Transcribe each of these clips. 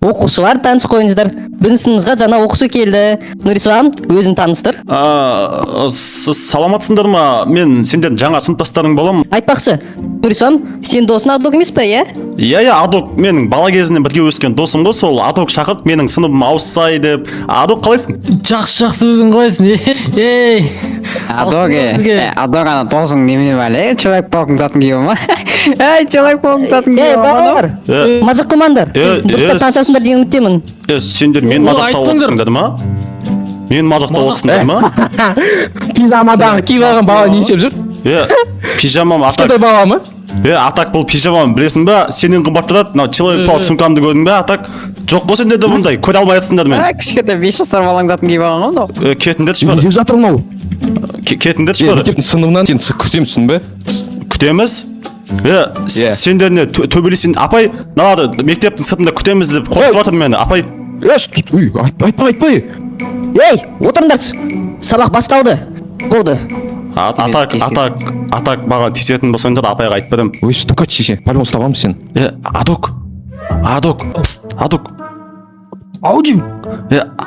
Оқушылар, танысып қойыңыздар, біздің сыныбымызға жаңа оқушы келді. Нұрислам, өзің таныстыр. Саламатсыңдар ма? Мен сендердің жаңа сыныптастарың боламын. Айтпақшы, Нұрислам, сен досың Адок емес па, иә? Иә, Адок менің бала кезімнен бірге өскен досым ғой. Сол Адок шақырды менің сыныбым ауыссай деп. Адок, қалайсың? Жақсы, жақсы, өзің қалайсың? Ей! Адок, Бізге. Адок, ана досың немене бәле, Человек пауктың затын киіп ма? Ей, Человек пауктың затын Ей, киіп алма? балалар, мазақ қылмаңдар. Дұрыстап танысасыңдар деген үміттемін. Сендер мені Ой, мазақтап айтпаңдар. отырсыңдар ма? Мені мазақтап отырсыңдар ма? Пижамадан киіп алған бала не істеп жүр? Пижамам, атак. Кішкентай бала ма? Атак, бұл пижамам, білесің ба, сенен қымбат тұрады. Мынау Человек паук сумкамды көрдің бе, атак? Жоқ қой сендерде бұндай, көре алмай жатсыңдар мені. А, кішкентай 5 жасар балаң затын киіп алған ғой мынау. Кетіңдерші Не бері. деп жатыр мынау? Кетіңдерші бері. Мектептің сыныбынан сені күтеміз, түсіндің бе? Күтеміз. Иә. Сендер не төбелесін? Апай, мыналарды мектептің сыртында күтеміз деп қорқытып жатыр мені, апай. Үй, айтпа, айтпа. Ей, отырыңдаршы, сабақ басталды, болды. Атак, атак, атак, маған тиісетін болсаңдар, апайға айтып беремін. Ой, стукач, шеше, по-любому ұстап сені. Адок, Адок, пст, Адок. Ау деймін.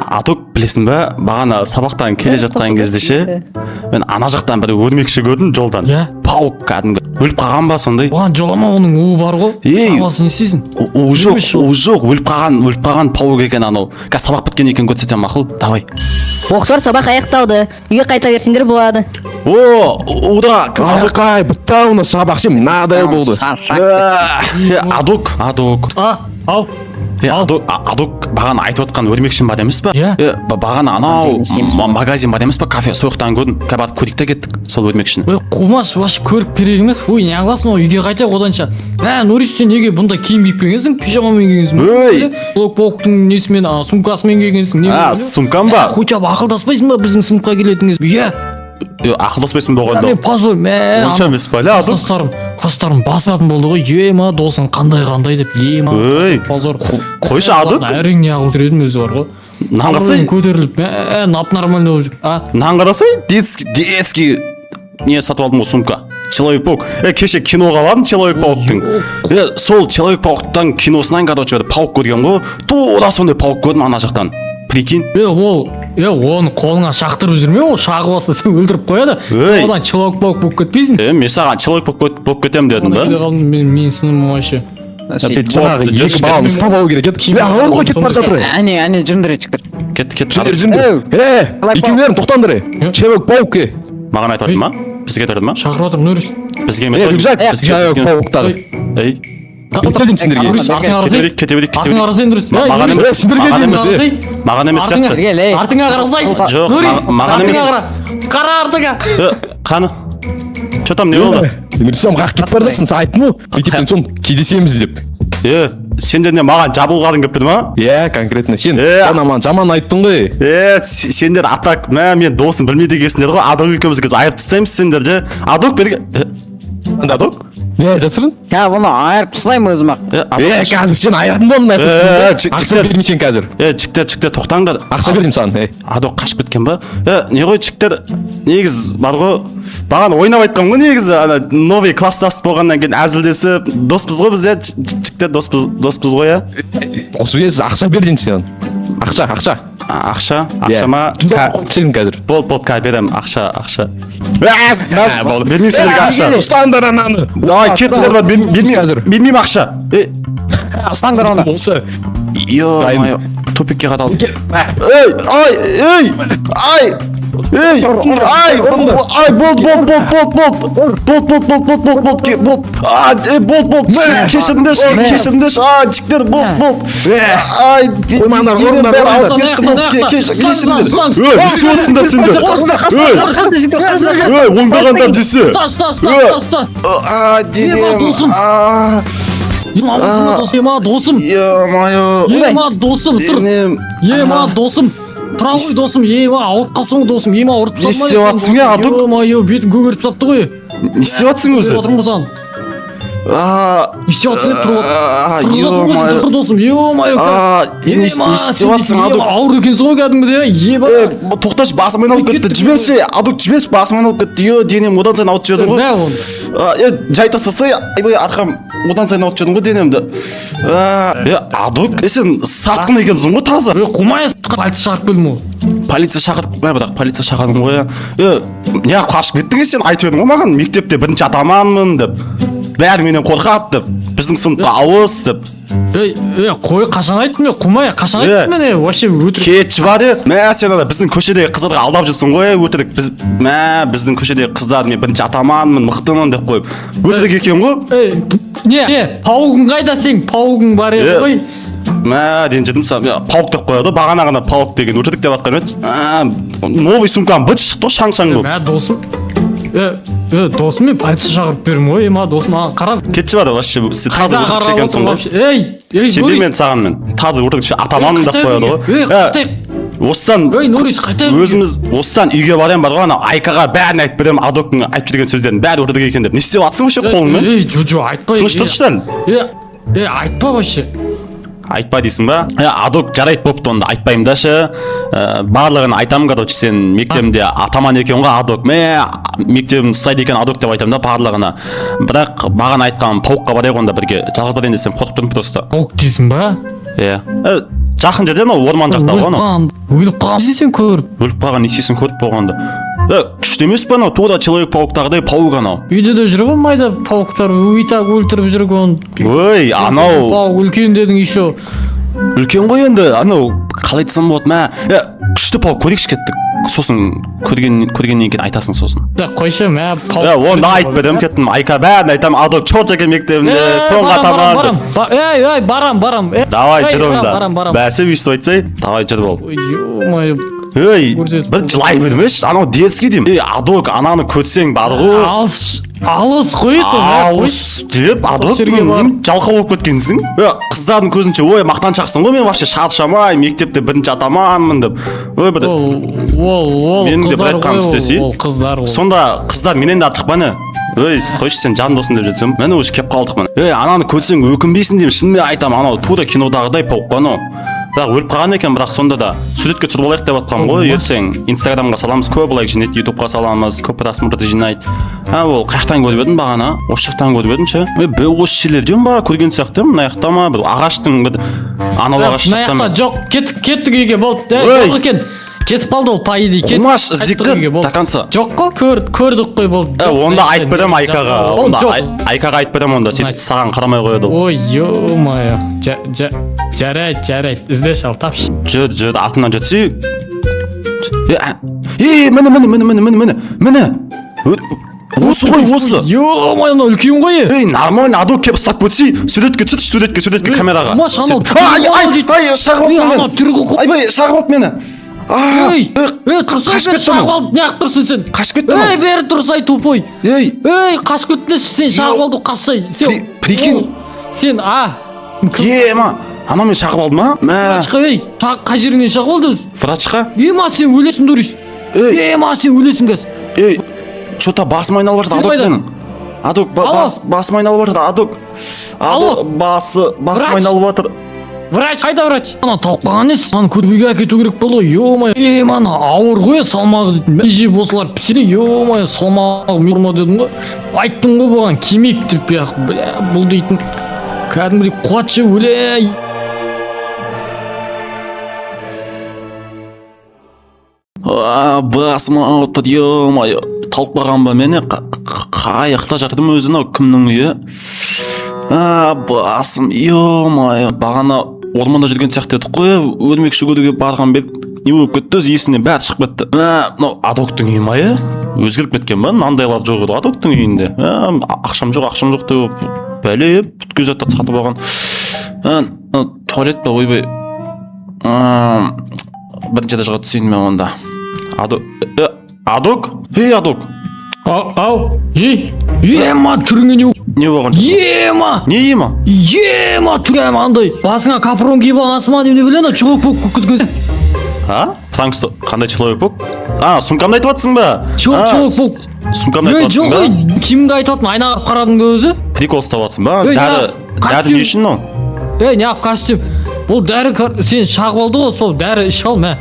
Адок, білесің ба, бағана сабақтан келе жатқан кезде ше, мен ана жақтан бір өрмекші көрдім жолдан. Паук кәдімгі, өліп қалған ба сондай. Оған жолама, оның уы бар ғой. Ей! Шабасы, не істейсің? Уы жоқ, Өрмекші ол. уы жоқ, өліп қалған, өліп қалған паук екен анау. Қазір сабақ біткен екен, көрсетемін, мақұл, давай. Оқушылар, сабақ аяқталды, үйге қайта берсеңдер болады. О, ура! Қай, бітті ау мына сабақ ше, мынадай болды. Шаршап. Адок, Адок. А, ау. Адок, Адок, бағана айтып отқан өрмекшім бар емес па? Иә. Бағана анау Не істейміз? Магазин бар емес па, кафе, сол жақтан көрдім. Қазір барып көрейік та кеттік сол өрмекшіні. Ой, қумаш, вообще көріп керек емес. Ой, не қыласың, ол үйге қайтайық оданша. Ә, Нұрис, сен неге бұндай киім киіп келгенсің? Пижамамен келгенсің. Ей! Блок пауктың несімен, сумкасымен келгенсің. Не А, болды? сумкам ба? Хотя бы ақылдаспайсың ба біздің сыныпқа келетін кезде? Иә. Ақылдаспайсың болғанда. Мен позор, мә. Онша емес па, ля, Адок? Класстастарым басатын болды ғой. Ема, досың қандай қандай деп, ема. Ей, Позор. қойшы, Адок. Әрең не қылып жүр едім өзі бар ғой. Мынаны қарасай. Абыройым көтеріліп, мә, нап нормально болып жүр. А, Мынаны қарасай, детский, детский не сатып алдым ғой, сумка. Человек паук. Кеше киноға бардым Человек пауктың. Сол Человек пауктан киносынан, короче, бір паук көргем ғой. Тура сондай паук көрдім ана жақтан. Прикинь. Ол, оны қолыңа шақтырып жүрме, ол шағып алса, сен өлтіріп қояды. Ей. Одан Человек паук болып кетпейсің. Мен саған Человек паук болып кетемін дедім Оны да. келе қалдым, мен сыныбым вообще. Сөйтіп. Жаңағы Болды, екі баланы ұстап алу керек еді. Аналар ғой кетіп бара жатыр. Әне, әне, жүріңдер, жігіттер. Кет, кет. Жүріңдер, жүріңдер. Екеулерің тоқтаңдар, е. Человек паук, е. Маған айтып жатыр ма? Бізге айтып жатыр ма? Шақырып жатыр, Нұрис. Бізге емес. Рюкзак, Бізге, Человек бізге емес. пауктар. Ей, Мен келдім сендерге. Нұрис, артыңа кете қарасай. берейік, кете берейік, кете Артыңа берейік. қарасай, Нұрис. Маған Нұрис, емес, сендерге маған деймін, емес. Маған емес Артыңа, сияқты. Кел, ей. артыңа қарасай. Жоқ, Нұрис, маған емес. артыңа қара. Қара артыңа. Қаны? Че там, не болды? Нұрислам, қақ кетіп бара жатсың, сен айттым ғой. Мектептен соң кездесеміз деп. Сендер не, маған жабылғаның келіп тұр ма? Иә, конкретно сен. Жаңа маған жаман айттың ғой. Сендер, атак, мә, мен досым білмейді екенсіңдер ғой. Адок екеуміз қазір айырып тастаймыз сендер же. Адок, берге. Адок? Не жасырын? Ка, бұны айырып тастаймын өзім ақ. Адок, Қазір сен айырдың ба мына? Ақша Жігіттер. бермеймін сен қазір. Жігіттер, жігіттер, тоқтаңдар. Ақша бердім саған, ей. Адок қашып кеткен ба? Не ғой, жігіттер, негіз бар ғой, бағана ойнап айтқанмын ғой негізі, ана новый класстас болғаннан кейін әзілдесіп, доспыз ғой біз, иә, жігіттер, доспыз, доспыз ғой, иә? Осы емес, ақша бер деймін саған. Ақша, ақша. Ақша, ақша ма? Қойып тастайсың қазір. Болды, болды, қазір беремін, ақша, ақша. Болды, бермеймін сендерге ақша. Ұстаңдар ананы. Давай, кетіңдер, бар, бермеймін, Қазір. бермеймін ақша. Ұстаңдар оны. Осы. Ё-моё, тупикке қадалдым. Ей, ай, ей, ай, ей, ай, ай, болды, болды, болды, болды, болды, болды, болды, болды, болды, болды, болды, болды, а, болды, болды, кешіріңдерші, кешіріңдерші, а, жігіттер, болды, болды, ай, Қоймаңдар, денем ұрыңдар, бәрі ұрыңдар. ауырып кетті, болды, кешіріңдер. Ей, не істеп отырсыңдар сендер? Ей, ей, оңбағандар десе. Ұста, ұста, ұста, ұста, ұста. А, денем, досым. а, Ема, досым, ема, досым. ё-моё, Ема, досым, тұр. денем. Ема, досым. Тұра ғой, досым, ема, ауырып қалыпсың ғой, досым, ема, ауырып Не істеп жатсың, е, Адок? Ё-моё, бетің көгеріп тастапты ғой. Не істеп жатсың Деп өзі? жатырмын ғой саған. Не істеп жатсың, тұрып? Ё-моё. Тұр, досым, ё-моё. Не істеп жатсың, Адок? Ауыр екенсің ғой кәдімгідей, еба. Тоқташы, басым айналып кетті. Кеттік. Жіберші, Адок, жіберші, басым айналып кетті. Е, денем одан сайын ауыртып жібердің ғой. Мә онда. Е, жай тастасай, айбай, арқам одан сайын ауыртып жібердің ғой денемді. Е, Адок, сен сатқын екенсің ғой таза. Ей, қумай, полиция шақырып келдім ғой. Полиция шақырып, мә, бірақ полиция шақырдың ғой. Е, неғып қашып кеттің, сен айтып едің ғой маған, мектепте бірінші атаманмын деп. Бәрі менен қорқады деп. Біздің сыныпта ауыз деп. Ей, ей, қой, қашан айттым мен, қумай, қашан айттым мен, ей, вообще өтірік. Кетші бар, е. Мә, сен ана біздің көшедегі қыздарға алдап жүрсің ғой, өтірік. Біз, мә, біздің көшедегі қыздар, мен бірінші атаманмын, мықтымын деп қойып. Өтірік екен ғой. Ей, не, не, паугың қайда сен, паугың бар еді ғой. Мә, ренжідім саған. Паук деп қояды, бағана ғана паук деген өтірік деп жатқан еді. Новый сумкам быт шықты ғой, шаң-шаң болып. Мә, досым. Е, досым, мен полиция шақырып бердім ғой, ема, досым, маған қара. Кетші бар, вообще, сен таза өтірікші екенсің ғой. Ей, ей, Сенбеймін мен саған мен. Таза өтірікші атаманмын деп қояды ғой. Ей, қайтайық. Осыдан Ей, Нурис, қайтайық. Өзіміз осыдан үйге барайын бар ғой, ана Айкаға бәрін айтып беремін, Адоктың айтып жүрген сөздерін бәрі өтірік екен деп. Не істеп жатсың вообще қолыңмен? Ей, жо, жо, айтпа. Тыныш тұршы сәл. Е, е, айтпа вообще. Айтпа дейсің ба? Е, Адок, жарайды, бопты, онда айтпаймын да ше. Барлығын айтамын, короче, сен мектебімде атаман екен ғой, Адок. Мә, мектебімді ұстайды екен Адок деп айтамын да барлығына. Бірақ бағана айтқан паукқа барайық онда бірге. Жалғыз барайын десем қорқып тұрмын просто. Паук дейсің ба? Иә. Жақын жерде анау орман жақта ғой анау. Өліп қалған сен көріп. Өліп қалған не істейсің көріп болғанда. Күшті емес пе анау? Тура Человек пауктағыдай паук анау. Үйде де жүр ғой майда пауктар, и так өлтіріп жүр оны. Ой, анау Паук үлкен дедің еще. Үлкен ғой енді, анау қалай айтсам болады, мә. Күшті паук көрейікші, кеттік. Сосын көргеннен кейін айтасың сосын. Да, қойшы, мә, паук. Онда айтып беремін, кеттім. Айка бәрін айтамын, Адок чорт екен мектебінде, соңғы атаман. Барам, ей, ей, барам, барам. Давай, жүр онда. Барам, барам. Бәсе өйстіп айтсай, давай жүр бол. Ё-моё. Ей, бір жылай бермеші, анау детский деймін. Ей, Адок, ананы көрсең бар ғой. Алыс, алыс қой, Алыс деп, Адок, мен жалқау болып кеткенсің. Қыздардың көзінше, ой, мақтаншақсың ғой, мен вообще шаршамай, мектепте бірінші атаманмын деп. Ой, бір Ол, менің де бір айтқаным істесе. Ол қыздар ол. Сонда қыздар менен де артық па не? Ой, қойшы, сен жан досым деп жатсам, міне уже кеп қалдық міне. Ей, ананы көрсең өкінбейсің деймін, шынымен айтамын, анау тура кинодағыдай паук қой анау. Бірақ өліп қалған екен, бірақ сонда да суретке түсіріп алайық деп жатқан ғой. Ертең Инстаграмға саламыз, көп лайк жинайды, Ютубқа саламыз, көп просмотр жинайды. Ол қаяқтан көріп едім бағана? Осы жақтан көріп едім ше. Ей, осы жерлерден ба көрген сияқты, мына жақта ма, бір ағаштың бір анау ағаш Мына жақта ма? жақта жоқ, кеттік үйге, болды. Жоқ екен. Кетіп қалды ол, по идее. Қумаш, іздейік до конца. Жоқ қой, көрдік қой, болды. Онда айтып беремін Айкаға. Онда Айкаға айтып беремін онда, сөйтіп саған қарамай қояды ол. Ой, ё-моё. Жарайды, жарайды. Іздеші ал, тапшы. Жүр, жүр, артынан жүрсе. Е, міне, міне, міне, міне, міне, міне. Осы ғой, осы. Ё-моё, мынау үлкен ғой. Ей, нормально, Адок келіп ұстап кетсе, суретке түсірші, суретке, суретке камераға. Қумаш, анау. Ай, ай, ай, шағып алды мені. Айбай, шағып алды мені. Ей, ей, тұрсай, бері шағып алды, неғып тұрсың сен? Қашып кетті Ей, бері тұрсай, тупой. Ей. Ей, қашып кеттіңші сен, шағып алды, қашсай. Сен, прикинь. Сен, а. Ема, анау мені шағып алды ма? Мә. Врачқа, ей, қай жеріңнен шағып алды өзі? Врачқа? Ема, сен өлесің, Дурис. Ей. Ема, сен өлесің қазір. Ей, что-то басым айналып жатыр, Адок менің. Адок, басым айналып жатыр, Адок. Адок, басым айналып жатыр. Врач, қайда врач? Ана талып қалған несі? Аны көріп үйге әкету керек болды ғой, ё-моё. Ем, ана ауыр ғой, салмағы дейтін. Не жеп осылар пісіре, ё-моё, салмағы ұрма дедім ғой. Айттым ғой бұған, кемек деп, бірақ, бля, бұл дейтін. Кәдімгідей қуат жеп өле. Басым ауырып тұр, ё-моё. Талып қалған ба мені? Қаяқта жатырмын өзі, мынау кімнің үйі? Басым, ё-моё. Бағана орманда жүрген сияқты едік қой, өрмекші көруге барған бет не болып кетті өзі, есімнен бәрі шығып кетті. Мынау Адоктың үйі ма, е? Өзгеріп кеткен ба? Мынандайлар жоқ еді Адоктың үйінде. Ақшам жоқ, ақшам жоқ деп бәле бүткіл заттарды сатып алған. Туалет па, ойбай. Бірінші этажға түсейін мен онда. Адок? Ей, Адок. Ау, ей, ема, түріңе не Не болған? Ема! Не ема? Ема, түріңе андай. Басыңа капрон киіп алғансың ба, немене біле, ана чувак болып кеткенсің. А? Пранк қандай человек паук? А, сумкамды айтып жатсың ба? Человек А, человек паук. Сумкамды Ей, айтып жатсың жоқ, ба? ей, киіміңді айтып жатырмын, айнаға қарадың ба өзі? Прикол ұстап жатсың ба? Ей, Дәрі, мына дәрі костюм- не үшін мынау? Ей, неғып костюм? Бұл дәрі сен шағып алды ғой, сол дәрі ішіп ал, мә.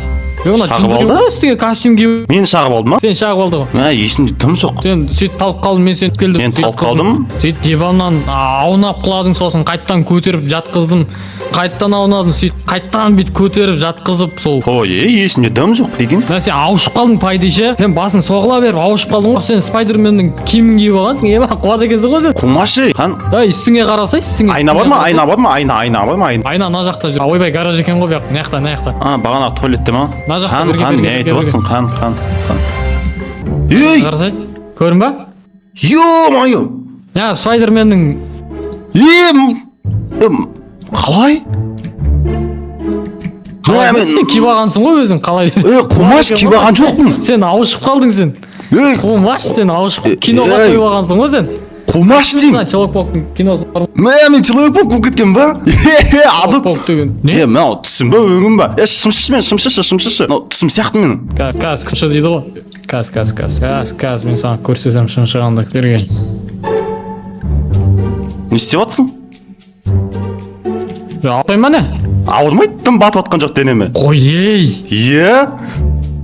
Ей, мына Шағып жындырып алды? ғой, үстіңе костюм киіп. Мені шағып алды ма? Сен шағып алды ғой. Мә, есімде дым жоқ. Сен сөйтіп талып қалдың, мен сені келдім. Мен сөйтіп талып қыздым. қалдым? Сөйтіп диваннан аунап құладың, сосын қайттан көтеріп жатқыздым. Қайттан аунадың, сөйтіп қайттан бүйтіп көтеріп жатқызып сол. Ой, ей, есімде дым жоқ, прикинь. Мә, сен ауышып қалдың по идее ше. Сен басың соғыла беріп ауышып қалдың ғой. Сен Спайдерменнің киімін киіп алғансың. Ема, қуады екенсің ғой сен. Қумашы, қан. Ей, үстіңе қарасай, үстіңе. Айна бар үстіңе ма? қарасай. Айна бар ма? Айна, айна бар ма? Айна. Айна мына жақта жүр. Ойбай, гараж екен ғой бұяқ. Мына жақта, мына жақта. А, бағана туалетте ма? Мына жақта, Қан, берге, қан, берге, не айтып берге, жатсың? Қан, қан, қан. Ей, Қарасай. Көрдің ба? ё-моё! Я, Спайдерменнің Е, қалай? Мә, мен сен киіп алғансың ғой өзің қалай? Е, қумаш киіп алған жоқпын. Сен ауышып қалдың сен. Ей, Қумаш сен ауышып киноға ей. тойып алғансың ғой сен. қумаш деймін. Мына Человек пауктың киносы бар ма? Мә, мен человек паук болып кеткен ба? Е, адып. Паук деген. Не? Е, мынау түсім ба, өңім ба? Е, шымшышы мен, шымшышы, шымшышы. Мынау түсім сияқты менің. Қазір шымшы дейді ғой. Қазір, қазір, қазір. Қазір, қазір мен саған көрсетемін шымшығанды. Берген. Не істеп жатсың? Алпай ма не? Ауырмайды, дым батып жатқан жоқ денеме. Қой ей. Е?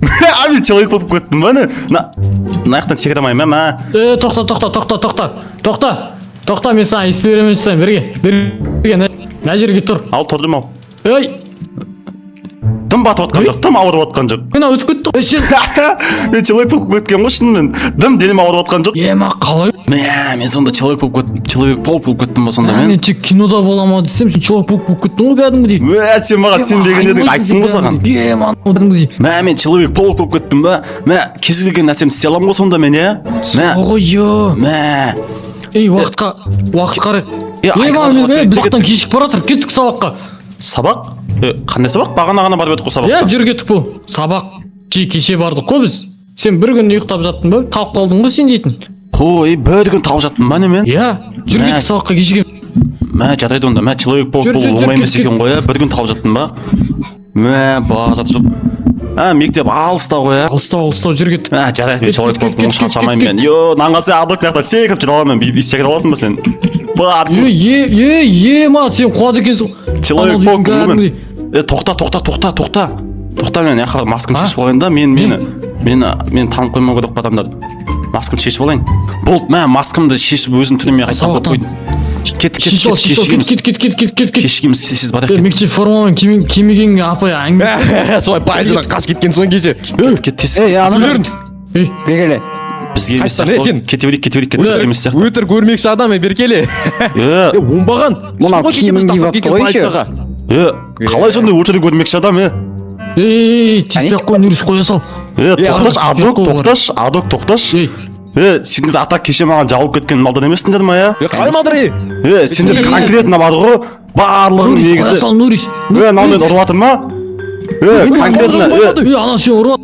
А, мен человек болып кеттім ба не? Мына мына жақтан секіре алмаймын, мә. Е, тоқта, тоқта, тоқта, тоқта. Тоқта. Тоқта, мен саған эксперимент жасаймын. Берге. Берге. Мына жерге тұр. Ал, тұрдым ал. Ей, Дым батып жатқан жоқ, дым ауырып жатқан жоқ. мына өтіп кетті ғой. Ей, сен Мен человек болып кеткен ғой шынымен. Дым денем ауырып жатқан жоқ. Ема, қалай? Мә, мен сонда человек болып кеттім, человек паук болып кеттім ба сонда Мен мен? тек кинода бола ма десем, сен человек паук болып кеттің ғой кәдімгідей. Мә, сен маған сенбеген едің, айттым ғой саған. Ема, кәдімгідей. Мә, мен человек паук болып кеттім ба? Мә, кез келген нәрсемді істей аламын ғой сонда мен, иә? Мә, Ой, ё. мә. Ей, уақытқа, уақыт қарай. Е, Ема, айқайлап мен кеттік. біз уақыттан кешігіп бара жатыр. Кеттік сабаққа. Сабақ? Е, қандай сабақ? Бағана ғана барып едік қой Иә, сабаққа. жүр кеттік бұл. Сабақ. Кеше бардық қой біз. Сен бір күн ұйықтап жаттың ба? Талып қалдың ғой сен дейтін. Қой, бір күн талып жаттым ба не мен? Иә, жүр Мә. кеттік сабаққа кешігемін. Мә, жарайды онда. Мә, человек паук Жүр, болу жүр, жүр, оңай емес кет, екен ғой, иә? Бір күн талып жаттым ба? Мә, базар жоқ. А, мектеп алыста ғой, иә? Алыстау, алыстау, жүр кеттік. Мә, жарайды, мен Кет, человек кет, паук кет, болуын кет, кет, шаршамаймын кет. мен. Йо, нанға сен адок мына секіріп жүре аламын мен. Секіре аласың ба сен? Бар. Е, е, е, е, ма, сен қуады екенсің. Человек Анау паук дейтін болу мен. кәдімгідей. Е, тоқта, тоқта, тоқта, тоқта. Тоқта, мен яқа маскамды А? шешіп алайын да, мен мені мені мені танып қоймау керек қой адамдар. Маскамды шешіп алайын. Болды, мә, маскамды шешіп өзім түріме қайтадан Сабақтан. қойдым. Кеттік, кеттік, Шешіп ал, кеттік, шешіп ал, кешігеміз. кет, кет, кет, кет, кет, кет. Кешігеміз, тез барайық. Е, Кет, мектеп формамен кимегенге апай әңгіме. Солай пайыздан қашып кеткен соң кеше. кет, кет, тез. Ей, ана Үйлерін Ей, бергеле. Бізге емес Қайтсаң, сияқты. е, ғой. сен. Кете берейік, кете берейік, кет, бізге емес сияқты. Өтірік өрмекші адам е беркеле. Е, Е, оңбаған. Мынау Сол ғой кеше киімін біз киіп тастап алыпты кеткен ғой еще. полицияға. е, қалай сондай өтірік өрмекші адам, е? ей, ей, ей, тиіспей ақ қой, Нұрис, қоя сал. Е, тоқташы, Е, адок, қой. тоқташы, адок, тоқташы. Ей, Е, сендер ата кеше маған жабылып кеткен малдар емессіңдер ма, е? Е, қалай малдар е? Е, сендер Е, конкретно бар ғой, барлығың Нұрис, қоя негізі. сал, Нұрис. Е, мынау мені ұрып жатыр ма? Е, конкретно, е, Ей, ана сен ұрып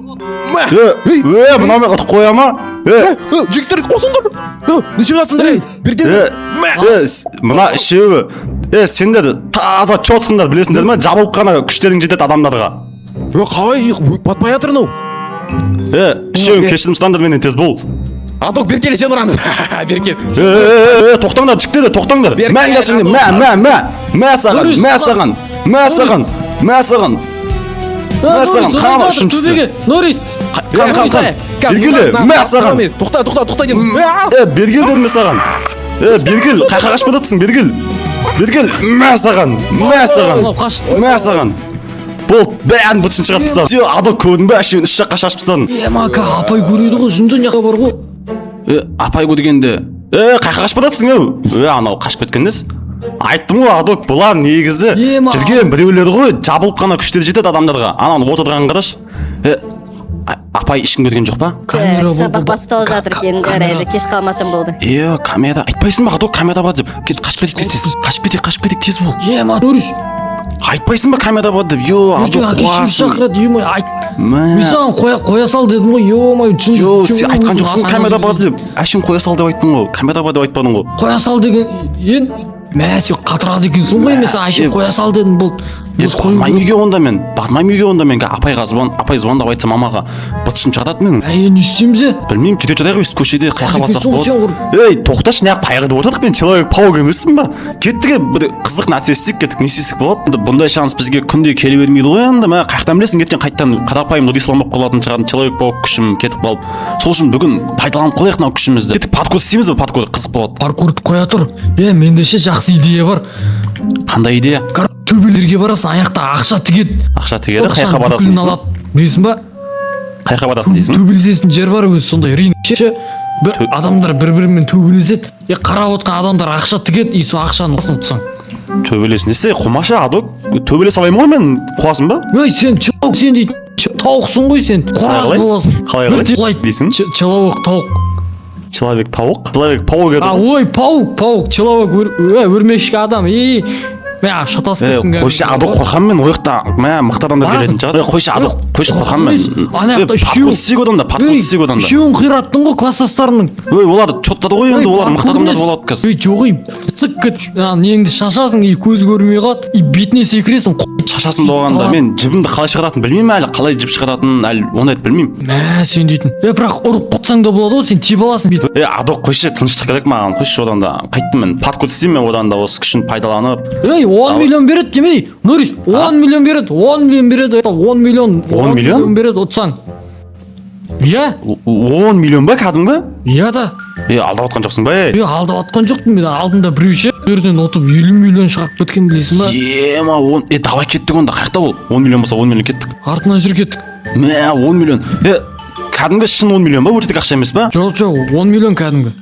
е, е, мынау мені ұрып қоя ма? Е, Е, жігіттер қосыңдар. Е, не істеп жатсыңдар ей? Беркеле. е, е, мына үшеуі. Е, сендер таза чотсыңдар, білесіңдер ма? Жабылып қана күштерің жетеді адамдарға. Е, қалай батпай жатыр мынау? Е, үшеуің кешірім сұраңдар менен тез бол. Адок беркеле сен ұрамыз. Беркел. Е, е, е, тоқтаңдар, жігіттер, тоқтаңдар. Берке, Мә, сендер, мә, мә, мә. Мә саған, Нұрис, мә саған, мә саған, мә саған. Мә саған, қан үшіншісі. Нұрис, Қан, қан, қан. Бергеле, мә саған. Тоқта, тоқта, тоқта дедім. Е, бергел дедім мен саған. Е, бергел, қайқа қашып жатсың, бергел. Бергел, мә саған, мә саған. Мынау қаш. Мә саған. Болды, бәрін бытшын шығарып тастадым. Сен адок көрдің бе, әшейін үш жаққа шашып тастадым. Ема, апай көреді ғой, жынды не бар ғой. Е, апай көргенде. Е, қайқа қашып жатсың, е? Е, анау қашып кеткен несі? Айттым ғой, адок, бұлар негізі Ема. жүрген біреулер ғой, жабылып қана күштері жетеді адамдарға. Ананы отырған қарашы. Е, апай ешкім көрген жоқ па? Камера Так, сабақ болды. басталып жатыр екен, жарайды, кеш қалмасам болды. Е, камера, айтпайсың ба, адок камера бар деп. Кет, қашып кетейік тез, тез. Қашып кетейік, қашып кетейік, тез бол. Ема, Нұрис, Айтпайсың ба камера бар деп? Йо, ертең адок әке шешем қуасың. шақырады, ема, айт. Мә. Мен саған қоя сал дедім ғой, ё-моё, жын. Йо, сен айтқан жоқсың камера бар деп. Әшейін қоя сал деп айттың ғой. Камера бар деп айтпадың ғой. Қоя сал деген, ен, мә, сен қатырады екенсің ғой, мен саған әшейін қоя сал дедім, болды. Е, Осы қою бармаймын керек. үйге онда мен, бармаймын үйге онда мен. Апайға звон, апай звондап айтса, мамаға быт-шытым шығарады менің. Әй, не істейміз, е? Білмеймін, жүре жатайық өйстіп көшеде, қай жаққа барсақ Сол болады. сен Ей, тоқташы, неғып қайғырып отырдық? Мен человек паук емеспін ба? Кеттік, е, бір қызық нәрсе істейік, кеттік. Не істесек болады енді? Бұндай шанс бізге күнде келе бермейді ғой енді. Мә, қаяқтан білесің, ертең қайтадан қарапайым Нұрислам болып қалатын шығармын, человек паук күшім кетіп қалып. Сол үшін бүгін пайдаланып қалайық мынау күшімізді. Кеттік, паркур істейміз ба? Паркур қызық болады. Паркурды қоя тұр, е. Менде ше жақсы идея бар. Қандай идея? Төбелерге барасың, аяқта ақша тігеді. Ақша тігеді? Қай Ақшаның жаққа барасың бүкілін дейсің? алады, білесің ба? Қай жаққа барасың дейсің? Төбелесетін жер бар өзі, сондай ринг ше. Бір адамдар бір бірімен төбелеседі, е, қарап отқан адамдар ақша тігеді, и сол ақшаны ұтсаң. Төбелес несі, қумашы, адок, төбелесе алмаймын ғой мен. Қуасың ба? Ей, сен человек, сен дейтін тауықсың ғой сен, қораз Қалай? боласың. Қалай, Бір қалай құлайды. дейсің? Человек тауық. Человек тауық, человек паук еді А, ғой. ой, паук, паук, человек өрмекші адам, ей, мә, шатасып Е, кеттім. қойшы, адок, қорқамын мен. Ол жақта, мә, мықты адамдар Барасың. келетін шығар. Е, қойшы, адок, қойшы, қорқамын мен. Ана Е, жақта паркур үшеу. істейік одан да, паркур Ей, істейік одан да. үшеуін қираттың ғой класстастарының. Ой, олар чоттады ғой енді, Ей, олар мықты паркур адамдар емес. болады қазір. Ей, жоқ, ей, цық кет, ана неңді шашасың, и көз көрмей қалады, и бетіне секіресің. Шашасың болғанда, мен жібімді қалай шығаратынын білмеймін әлі, қалай жіп шығаратынын әлі ондайды білмеймін. Мә, сен дейтін, е, бірақ ұрып құтсаң да болады ғой, сен тебе аласың бүйтіп. Е, адок, қойшы, тыныштық керек маған, қойшы. Одан да қайттым, мен паркур істеймін мен одан да, осы күшін пайдаланып. Ей, 10 миллион береді демей, Нұрис, 10 миллион береді, 10 миллион береді, 10 миллион. 10 миллион? Береді ұтсаң, иә. 10 миллион ба, кәдімгі? Иә да. Е, алдап отқан жоқсың ба, ей? Е, алдап жатқан жоқпын мен. Алдында біреу ше жерден ұтып 50 миллион шығарып кеткен, білесің ба? Ема, он, е, давай, кеттік онда. Қай жақта ол? 10 миллион болса, 10 миллион, кеттік. Артынан жүр, кеттік. Мә, 10 миллион, е, кәдімгі шын 10 миллион ба, өтірік ақша емес па? Жоқ, 10 миллион кәдімгі.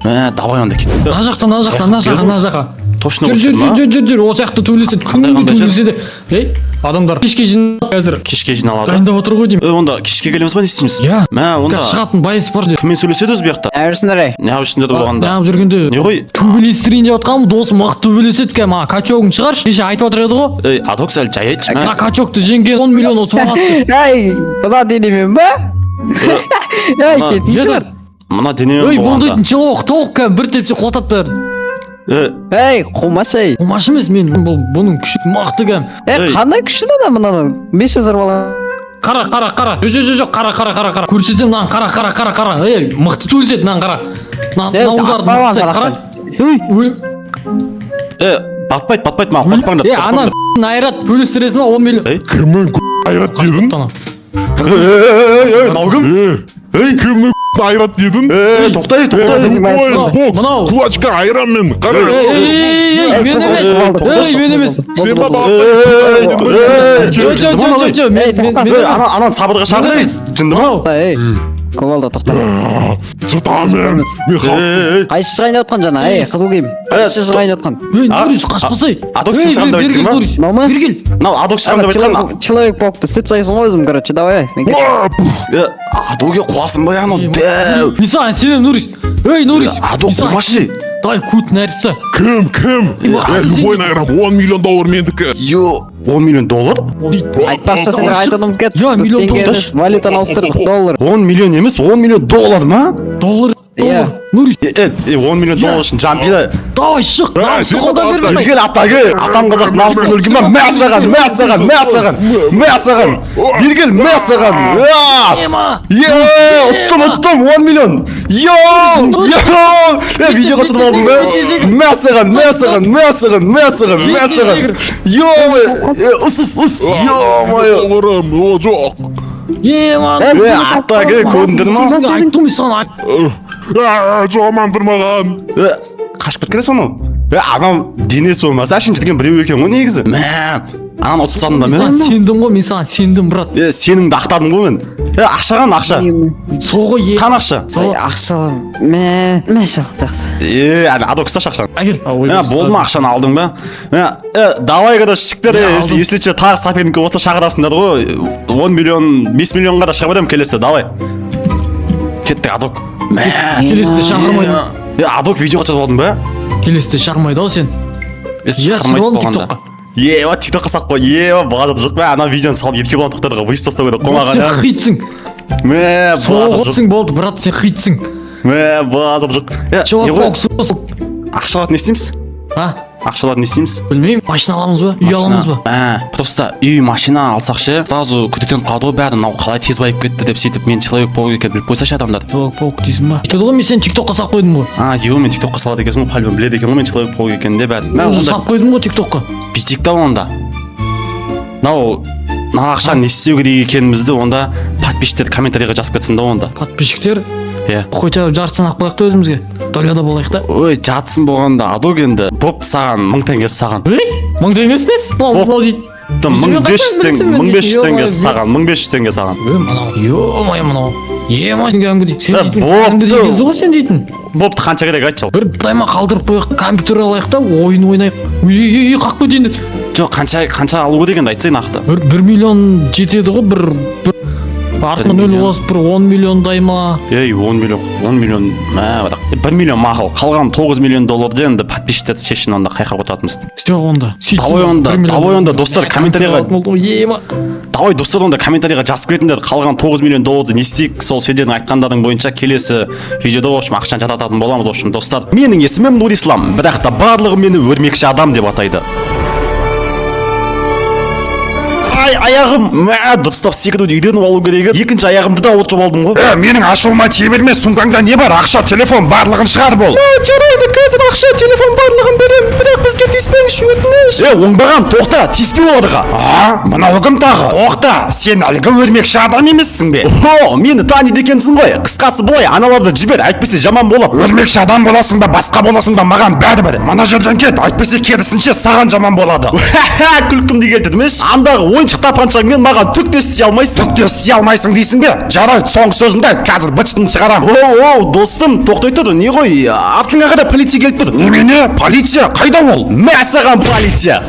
Мә, давай онда, кеттік. Мына жақта, мына жақта, мына жаққа, мына жаққа. Точно Жүр, жүр. осы ма? Жүр, жүр, жүр, жүр, осы жақта төбелеседі. Қандай, Күнде қандай жер? төбелеседі. Ей, адамдар кешке жиналады қазір. Кешке жиналады. Дайындап отыр ғой деймін. Е, онда кешке келеміз ба, не істейміз? Иә. Мә, онда Қазір шығатын байыз бар деп. кіммен сөйлеседі өзі бұл жақта? Не жүрсіңдер, ей? Неғып жүрсіңдер болғанда? Неғып жүргенде? Не ғой? Төбелестірейін деп жатқанмын, досым мықты төбелеседі екен. Маған качогын шығаршы, кеше айтып отыр еді ғой. Ей, адок, сәл жай айтшы, мә. Мына качокты жеңген 10 миллион ұтып алады деп. Ей, мына денемен ба? Ей, кетіңші Иә бар. да. Мына денемен Ей, бұл болғанда. дейтін человек тауық, кәдімгі бір тепсе құлатады бәрін. Е, Ей, қумашы, ей. Қумашы емес мен, бұл, бұның күші мықты кәдімгі. Ей, Ей. қандай күшті мына, мынаның? 5 жасар бала. Қара, қара, қара, жоқ, жоқ, жоқ, қара, қара, қара, қара, көрсетемін мынаны, қара, қара, қара, қара. Ей, мықты төбелеседі, мынаны қара. Мына Ей, мына ударды атпа мықты жасайды, қара. Ей, е, батпайды, батпайды маған, қорықпаңдар. Е, ана айырады, бөлістіресің ба 10 миллион? Ей. Кімнің айрат дедің? Ана. Ей, ей, мынау кім? Ей, кімнің айрат дедің? Ей, тоқта, ей, тоқта. Ей, Ой, бокс, Мынау. кулачка айран мен. Қара. Ей, ей, ей, ей, мен емес. Ей, мен емес. Сен ба? Ей, ей, Жоқ, жоқ, жоқ, жоқ, жоқ, мен Ей, мен тоқта. мен Ей, емес. ана, ананы сабырға шақыр, ей. Жынды ма? Мынау. Ей, кувалда, тоқта. Жыртамын мен. Мен халық. Ей, ей, Қайсы шығайын деп отқан жаңа, ей, қызыл киім? Қайсы шығайын деп отқан? Ей, А- Нұрис, қашпасай. Адок, сен Ей, шығамын деп бері айттың кел, ба? Нұрис. Мынау ма? Бері кел. Мынау адок шығамын деп айтқан. Человек паукты істеп тастайсың ғой өзім, короче, давай. Мен кеттім. Е, адоге қуасың ба, анау дәу? Мен саған сенемін, Нұрис. Ей, Нұрис. Адок, мен саған қумашы. Давай, көтін айырып таста. Кім, кім? Е, любой айрам, 10 миллион доллар мендікі. Йо, 10 миллион доллар? Айтпақшы, сендер айтуды ұмытып кеттік. Иә, Біз миллион теңге доллар. емес, валютаны ауыстырдық, доллар. 10 миллион емес, 10 миллион доллар ма? Доллар. Иә. Доллар. Нұрис, Е, е, 10 миллион доллар үшін жампида. давай шық. Ә, Намысты сен қолдан де берме. Бергел, атагы, атам қазақ намысын өлген ба? Мә саған, мә саған, мә саған, мә саған. Бергел, мә саған. Уа! Ема. Е, ұттым, ұттым, 10 миллион. Йо, йо. Е, видеоға түсіріп алдың ба? Мә саған, мә саған, мә саған, мә саған, мә саған. Йо, е, ус, ус, ус. Ё-моё. Долларым, о, жоқ. Ема. Е, атагы, көрдіңдер ма? Айттым мен саған. А, жаман маған. Е, қашып кеткен анау. Е, анау денесі болмаса, әшейін жүрген біреу екен ғой негізі. Мә, ананы ұтып тастадым да Мен мен. саған сендім ғой, мен саған сендім, брат. Е, сенімді ақтадым ғой мен. Е, ақша қан, ақша? Сол ғой, е. Қан, ақша? Сол. Ей, ақша, мә, мә, шал, жақсы. Е, әне, адок, ұсташы ақшаны. Әкел. Мә, болды ма, ақшаны алдың ба? Мә, е, давай, короче, жігіттер, Иә, е, алдым. если че, тағы соперник болса, шақырасыңдар ғой. 10 миллион, 5 миллионға да шығып беремін келесі, давай. Кеттік, адок. Мә. Келесіде шақырмайды. Е, адок, видеоға түсіріп алдың ба? Келесіде шақырмайды ау сен. Е, Иә, түсіріп шақырмайды алдым болғанда. тиктокқа. Е, тиктокқа салып қой. Е, базар жоқ. Мә, ана видеоны салып Еркебұлан тоқтарға выезд тастау керек қой маған. Сен Иә. хитсің. Мә, базар жоқ. Соғыпсың, болды, брат, сен хитсің. Мә, базар жоқ. Е, не Человек ғой? паук. Ақша алатын не істейміз? А? Ақшаларды не істейміз? Білмеймін, машина аламыз ба, үй аламыз ба? Ә, просто үй, машина алсақ ше, сразу күдіктеніп қалады ғой бәрі, мынау қалай тез байып кетті деп. Сөйтіп мен человек паук екенін біліп қойсашы адамдар. Паук, паук дейсің ба? Айтады ғой, мен сені тиктокқа салып қойдым ғой. А, ё, мен тиктокқа салады екенсің ғой, по-любому біледі екен ғой мен человек паук екенін де бәрі. Мә, Уже онда салып қойдым ғой тиктокқа. бүйтейік та онда. Мынау мына ақшаны не істеу керек екенімізді онда подписчиктер комментарийға жазып кетсін да онда. Подписчиктер. Иә. Хотя бы жартысын алып қояйық та өзімізге, доляда болайық та. Ой, жатсын болғанда, адок енді. Бопты, саған 1000 теңге саған. Ей, 1000 теңгесі несі? Мынау, мынау дейді. 1500 теңге, 1500 теңге саған, 1500 теңге саған. Е, мынау, ё-моё, мынау ема, сен кәдімгідей, сен Е, дейтін бопты. кәдімгідей екенсің ғой сен дейтін. Бопты, қанша керек, айтшы ал. Бір дайма қалдырып қояйық, компьютер алайық та, ойын ойнайық. Ой, ей, ей, қақып кетейін деді. Жоқ, қанша алу керек енді, айтсай нақты. 1 миллион жетеді ғой, бір артына 1 нөл миллион. қосып, бір 10 миллиондай ма? Ей, 10 миллион, 10 миллион, мә, бірақ 1 миллион мақұл. Қалған 9 миллион долларды енді подписчиктер шешсін онда, қайқа отыратынымызды. Все онда, сөйтсін. Давай онда, 1 миллион давай онда, болсын. достар, Мә, комментарийға- компьютер алатын болдым ғой, ема. Давай, достар, онда комментарийға жазып кетіңдер, қалған 9 миллион долларды не істейік, сол сендердің айтқандарың бойынша келесі видеода, в общем, ақшаны жарататын боламыз. В общем, достар, менің есімім Нурислам, бірақ та барлығы мені өрмекші адам деп атайды. Ай, аяғым, мә, дұрыстап секіруді үйреніп алу керек еді. Екінші аяғымды да ауыртып алдым ғой. Е, менің ашуыма тие берме, сумкаңда не бар? Ақша, телефон, барлығын шығар бол. Жарайды, қазір ақша, телефон, барлығын берем, бірақ бізге тиіспеңізші, өтініш. Е, оңбаған, тоқта, тиіспе оларға. А, мынау кім тағы? Тоқта, сен әлгі өрмекші адам емессің бе? О, мені таниды екенсің ғой. Қысқасы былай, аналарды жібер, әйтпесе жаман болады. Өрмекші адам боласың ба, басқа боласың ба, маған бәрібір. Мына жерден кет, әйтпесе керісінше саған жаман болады. Күлкімді келтірмеші. Андағы ойыншық тапаншаңмен маған түк те істей алмайсың. Түк те істей алмайсың дейсің бе? Жарайды, соңғы сөзімді айт, қазір быт-шытын шығарам. Оу, оу, достым, тоқтай тұр, не ғой, артыңа қарай, полиция келіп тұр. Немене? Полиция? Қайда ол? Мә саған полиция!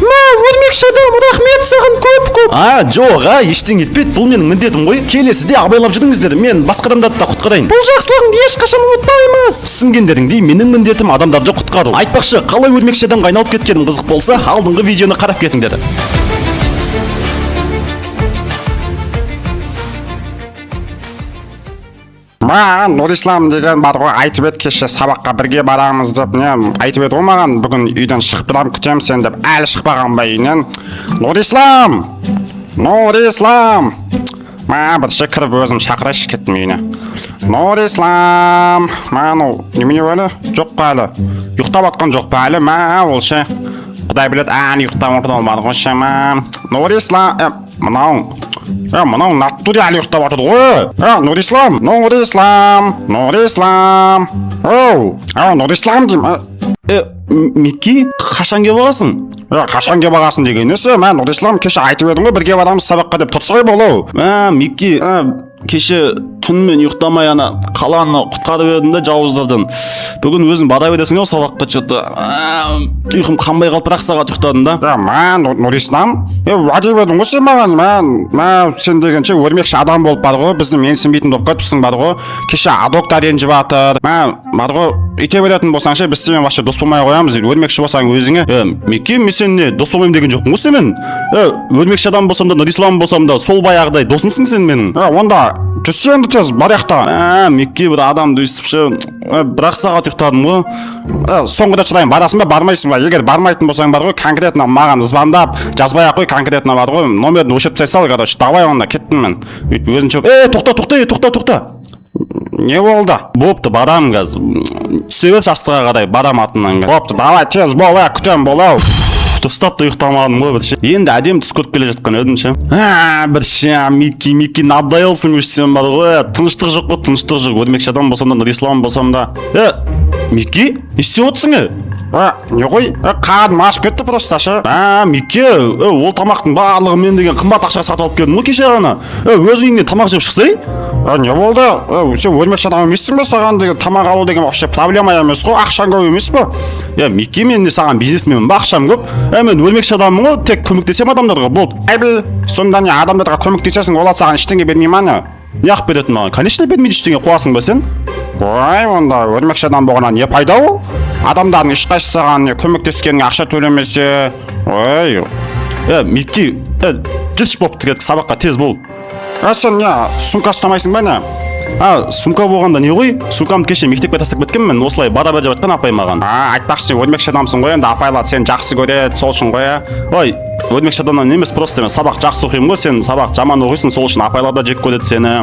Мә, өрмекші адам, рахмет саған көп көп. А, жоқ, а, ештеңе етпейді, бұл менің міндетім ғой. Келесіде абайлап жүріңіздер, мен басқа адамдарды да құтқарайын. Бұл жақсылығыңды ешқашан ұмытпаймыз. Түсінгендеріңдей, менің міндетім адамдарды құтқару. Айтпақшы, қалай өрмекші адамға айналып кеткенім қызық болса, алдыңғы видеоны қарап кетіңдер. Маған Нұрислам деген бар ғой, айтып еді кеше сабаққа бірге барамыз деп. Не айтып еді ғой маған, бүгін үйден шығып тұрамын, күтемін сені деп. Әлі шықпаған ба үйінен? Нұрислам, Нұрислам, мә, бірінші кіріп өзім шақырайыншы, кеттім үйіне. Нұрислам, мә, анау немене, әлі жоқ па, әлі ұйықтап жатқан жоқ па әлі? Мә, ол ше, құдай біледі, әлі ұйықтап отыр ол бар ғой ше. Мә, Нұрислам, е, мынау, е, мынау натуре әлі ұйықтап жатыр ғой. Е, Нұрислам, Нұрислам, Нұрислам, оу, е, Нұрислам деймін. Е, Микки, қашан келіп аласың? Е, қашан келіп аласың деген несі? Мә, Нұрислам, кеше айтып едің ғой бірге барамыз сабаққа деп, тұрсай бол ау. Мә, Микки, ә, кеше түнімен ұйықтамай ана қаланы құтқарып едім да жауыздардан. Бүгін өзің бара бересің ау сабаққа, че-то. Ұйқым қанбай қалып, бір ақ сағат ұйықтадым да. Е, мә, Нұрислам, е, уәде бердің ғой сен маған. Мә, мә, сен дегенше өрмекші адам болып бар ғой, бізді менсінбейтін болып кетіпсің бар ғой. Кеше адок та ренжіп жатыр. Мә, бар ғой, өйте беретін болсаң ше, біз сенімен вообще дос болмай қоямыз. Өрмекші болсаң өзіңе. Е, Микки, мен сен не, дос болмаймын деген жоқпын ғой сенімен. Е, өрмекші адам болсам да, Нұрислам болсам да, сол баяғыдай досымсың сен менің. Е, онда жүрсе енді тез барайық та. Ә, Микки, бір адамды өйстіп ше, бір ақ сағат ұйықтадым ғой. Е, соңғы рет сұрайын, барасың ба, бармайсың ба? Егер бармайтын болсаң бар ғой, конкретно маған звондап жазбай ақ қой, конкретно бар ғой, номерін өшіріп тастай сал. Короче, давай онда, кеттім мен өйтіп өзінше. Е, тоқта, тоқта, е, тоқта, тоқта. Не болды? Бопты, барамын қазір. Түсе берші астыға қарай, барам артыңнан қазір. Бопты, давай, тез бол, е, күтемін, бол ау. Дұрыстап та ұйықтамадым ғой бір ше. Енді әдемі түс көріп келе жатқан едім ше. А, бір ше, Микки, Микки, надоелсың уж сен бар ғой. Тыныштық жоқ қой, тыныштық жоқ. Өрмекші адам болсам да, Нұрислам болсам да. Е, Микки, не істеп отырсың, е? Е, не ғой, е, қарным ашып кетті просто ше. А, Микки, е, ол тамақтың барлығын мен деген қымбат ақшаға сатып алып келдім ғой кеше ғана. Е, өзің үйіңнен тамақ жеп шықсай. Е, не болды? Е, сен өрмекші адам емессің бе? Саған деген тамақ алу деген вообще проблема емес қой, ақшаң көп емес пе? Е, Микки, мен не саған бизнесменмін ба, ақшам көп? Е, мен өрмекші адаммын ғой, тек көмектесемін адамдарға, болды. Әби, сонда не, адамдарға көмектесесің, олар саған ештеңе бермей ма, не? Неғып беретін маған? Конечно, бермейді ештеңе, қуасың ба сен? Ой, онда өрмекші адам болғаннан не пайда ол? Адамдардың ешқайсысы саған не көмектескеніңе ақша төлемесе, ой. Е, Микки, е, жүрші, бопты, кеттік сабаққа, тез бол. Е, сен не, сумка ұстамайсың ба, не? А, сумка болғанда не ғой? Сумкамды кеше мектепке тастап кеткенмін, осылай бара бер деп жатқан апай маған. А, айтпақшы, сен өрмекші адамсың ғой енді, апайлар сені жақсы көреді, сол үшін ғой, иә? Ой, өрмекші адамнан емес, просто мен сабақ жақсы оқимын ғой, сен сабақ жаман оқисың, сол үшін апайлар да жек көреді сені.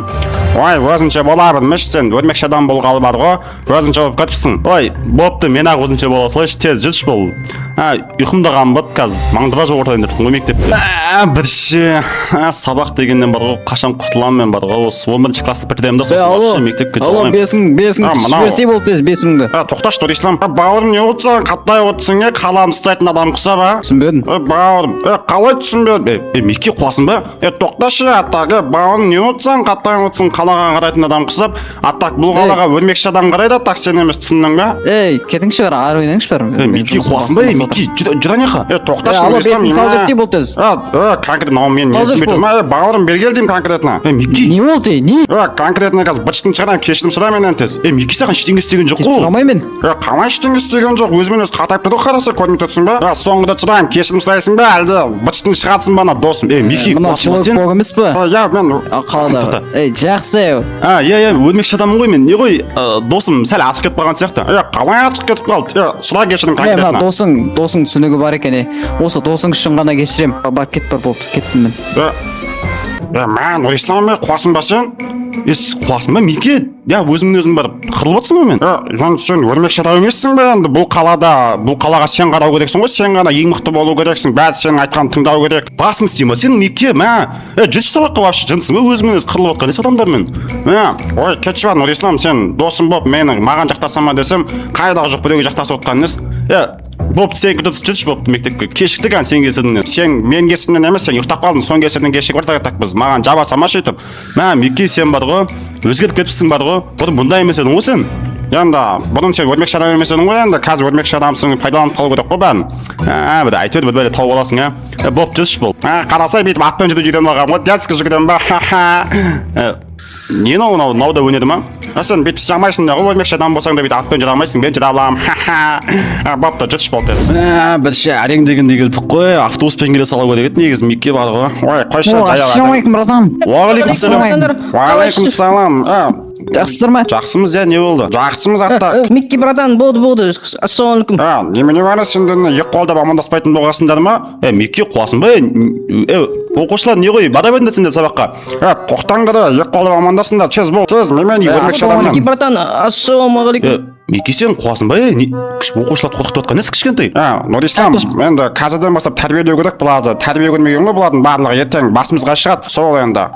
Ой, өзінше бола бермеші, сен өрмекші адам болғалы бар ғой, өзінше болып кетіпсің. Ой, бопты, мен ақ өзінше бола салайыншы, тез жүрші бол. А, ұйқым да қанбады, қазір маңдыра жоқ ортайын деп тұрмын ғой мектепте. Ә, бірші, ә, сабақ дегеннен бар ғой, қашан құтыламын мен бар ғой, осы 11 классты бітіремін да, сосын Алло, вообще мектепке алло, жоламаймын. 5000, 5000 А, мынау. жіберсей болды тез, 5000-ді. Ә, тоқташы, Нұрислам. Ә, бауырым, не болды саған, қаттай отырсың, е, қаланы ұстайтын адам құсап, а? Түсінбедім. Е, бауырым, е, қалай түсінбедің? Е, е, Мекке, қуасың ба? Е, тоқташы, атақ, е, бауырым, не болды саған, қаттай отырсың, қалаға қарайтын адам құсап, атақ, бұл қалаға өрмекші адам қарайды, атақ, сен емес, түсіндің ба? Ей, кетіңізші бар, ары ойнаңызшы бар. Е, Мекке, қуасың ба? Е, Мекке, жүр, жүр ана жаққа. Е, тоқташы, Е, алло, Нұрислам, 5000 салып неме? жіберсей болды тез. Е, е, конкретно, мынау мен Салып не жібер. түсінбей тұрмын, е, бауырым, бері кел деймін конкретно. Е, Мекке, Не болды, ей, не? Е, конкретно қазір быт-шытын шығарамын, кешірім сұра менен тез. е, Мекке саған ештеңе істеген жоқ қой. Сұрамаймын мен. Е, қалай ештеңе істеген жоқ, өзімен өзі қатайып тұр ғой, қараса, көрмей тұрсың ба? Е, соңында сұраймын, кешірім сұрайсың ба, әлде быт-шытын шығарсың ба ана досым? Е, Мекке, Мынау қуасың ба сен? человек емес па? Е, иә, мен А, қалада. Ей, жақсы. А, иә, иә, өрмекші адаммын ғой мен. Не ғой, досым сәл артық кетіп қалған сияқты. Е, қалай артық кетіп қалды? Е, сұра кешірім Е, мына конкретно. досың, досың түсінігі бар екен, е. Осы досың үшін ғана кешірем. Бар, кет бар болды, кеттім мен. Е, е, мә, Нұрислам, е, қуасың ба сен? Е, қуасың ба, Меке? Я өзіңнен өзің барып қырылып отырсың ғой мен. Е, енді сен өрмекші адам емессің бе енді, бұл қалада, бұл қалаға сен қарау керексің ғой, сен ғана ең мықты болу керексің, бәрі сенің айтқаныңды тыңдау керек. Басың істей ма сенің, Меке, мә? Е, жүрші сабаққа вообще, жынсың ба, өзіңмен өзі қырылып отқан несі адамдармен? Мә, ой, кетші бар, Нұрислам, сен досым болып мені маған жақтасам ба десем, қайдағы жоқ біреуге жақтасып отқан несі? Е, бопты, сенікі дұрыс, жүрші бопты мектепке. Кешіктік ән сен кесіріңнен. Сен мен кесірімнен емес, сен ұйықтап қалдың, соның кесірінен кешігіп жатыр біз. Маған жаба салмашы өйтіп. Мә, Меке, сен бар ғой, өзгеріп кетіпсің бар ғой. Бұрын бұндай емес едің ғой сен. Енді бұрын сен өрмекші адам емес едің ғой, енді қазір өрмекші адамсың, пайдаланып қалу керек қой бәрін. Ә, бір әйтеуір бір бәле тауып аласың, ә. Е, бопты, жүрші бол. Ә, қарасай, бүйтіп атпен жүруді үйреніп алғанмын ғой, детский жүгіремін ба, ха-ха. Ә, не мынау, мынау, мынау да өнері ма? Ә, сен бүйтіп істей алмайсың да ғой, өрмекші адам болсаң да бүйтіп атпен жүре алмайсың, мен жүре аламын, ха-ха. Ә, бопты, жүрші бол тез. Ә, бірше әрең дегенде келдік қой, автобуспен келе салу керек еді негізі, Мекке бар ғой. Ой, қойшы, О, жаяу. ассалаумағалейкум, братан. Уағалейкум. Уағалейкум салам. Ә, Жақсысыздар ма? жақсымыз, иә, не болды? Жақсымыз, атта. Микки братан, болды, болды, ассалаумағалейкум. Ә, немене бар, сендер не, екі қолдап амандаспайтын болғансыңдар ма? Е, Мекке, қуасың ба? Е, оқушылар, не ғой, бара беріңдер сендер сабаққа. Ә, тоқтаңдар да, екі қолдап амандасыңдар, тез бол, тез, немен өрмекші Микки адаммын. братан, ассалаумағалейкум. Е, Мекке, сен қуасың ба? Е, не, оқушыларды қорқытып жатқан несі кішкентай? Ә, Нұрислам, енді қазірден бастап тәрбиелеу керек бұларды, тәрбие көрмеген ғой бұлардың барлығы, ертең басымызға шығады, сол енді.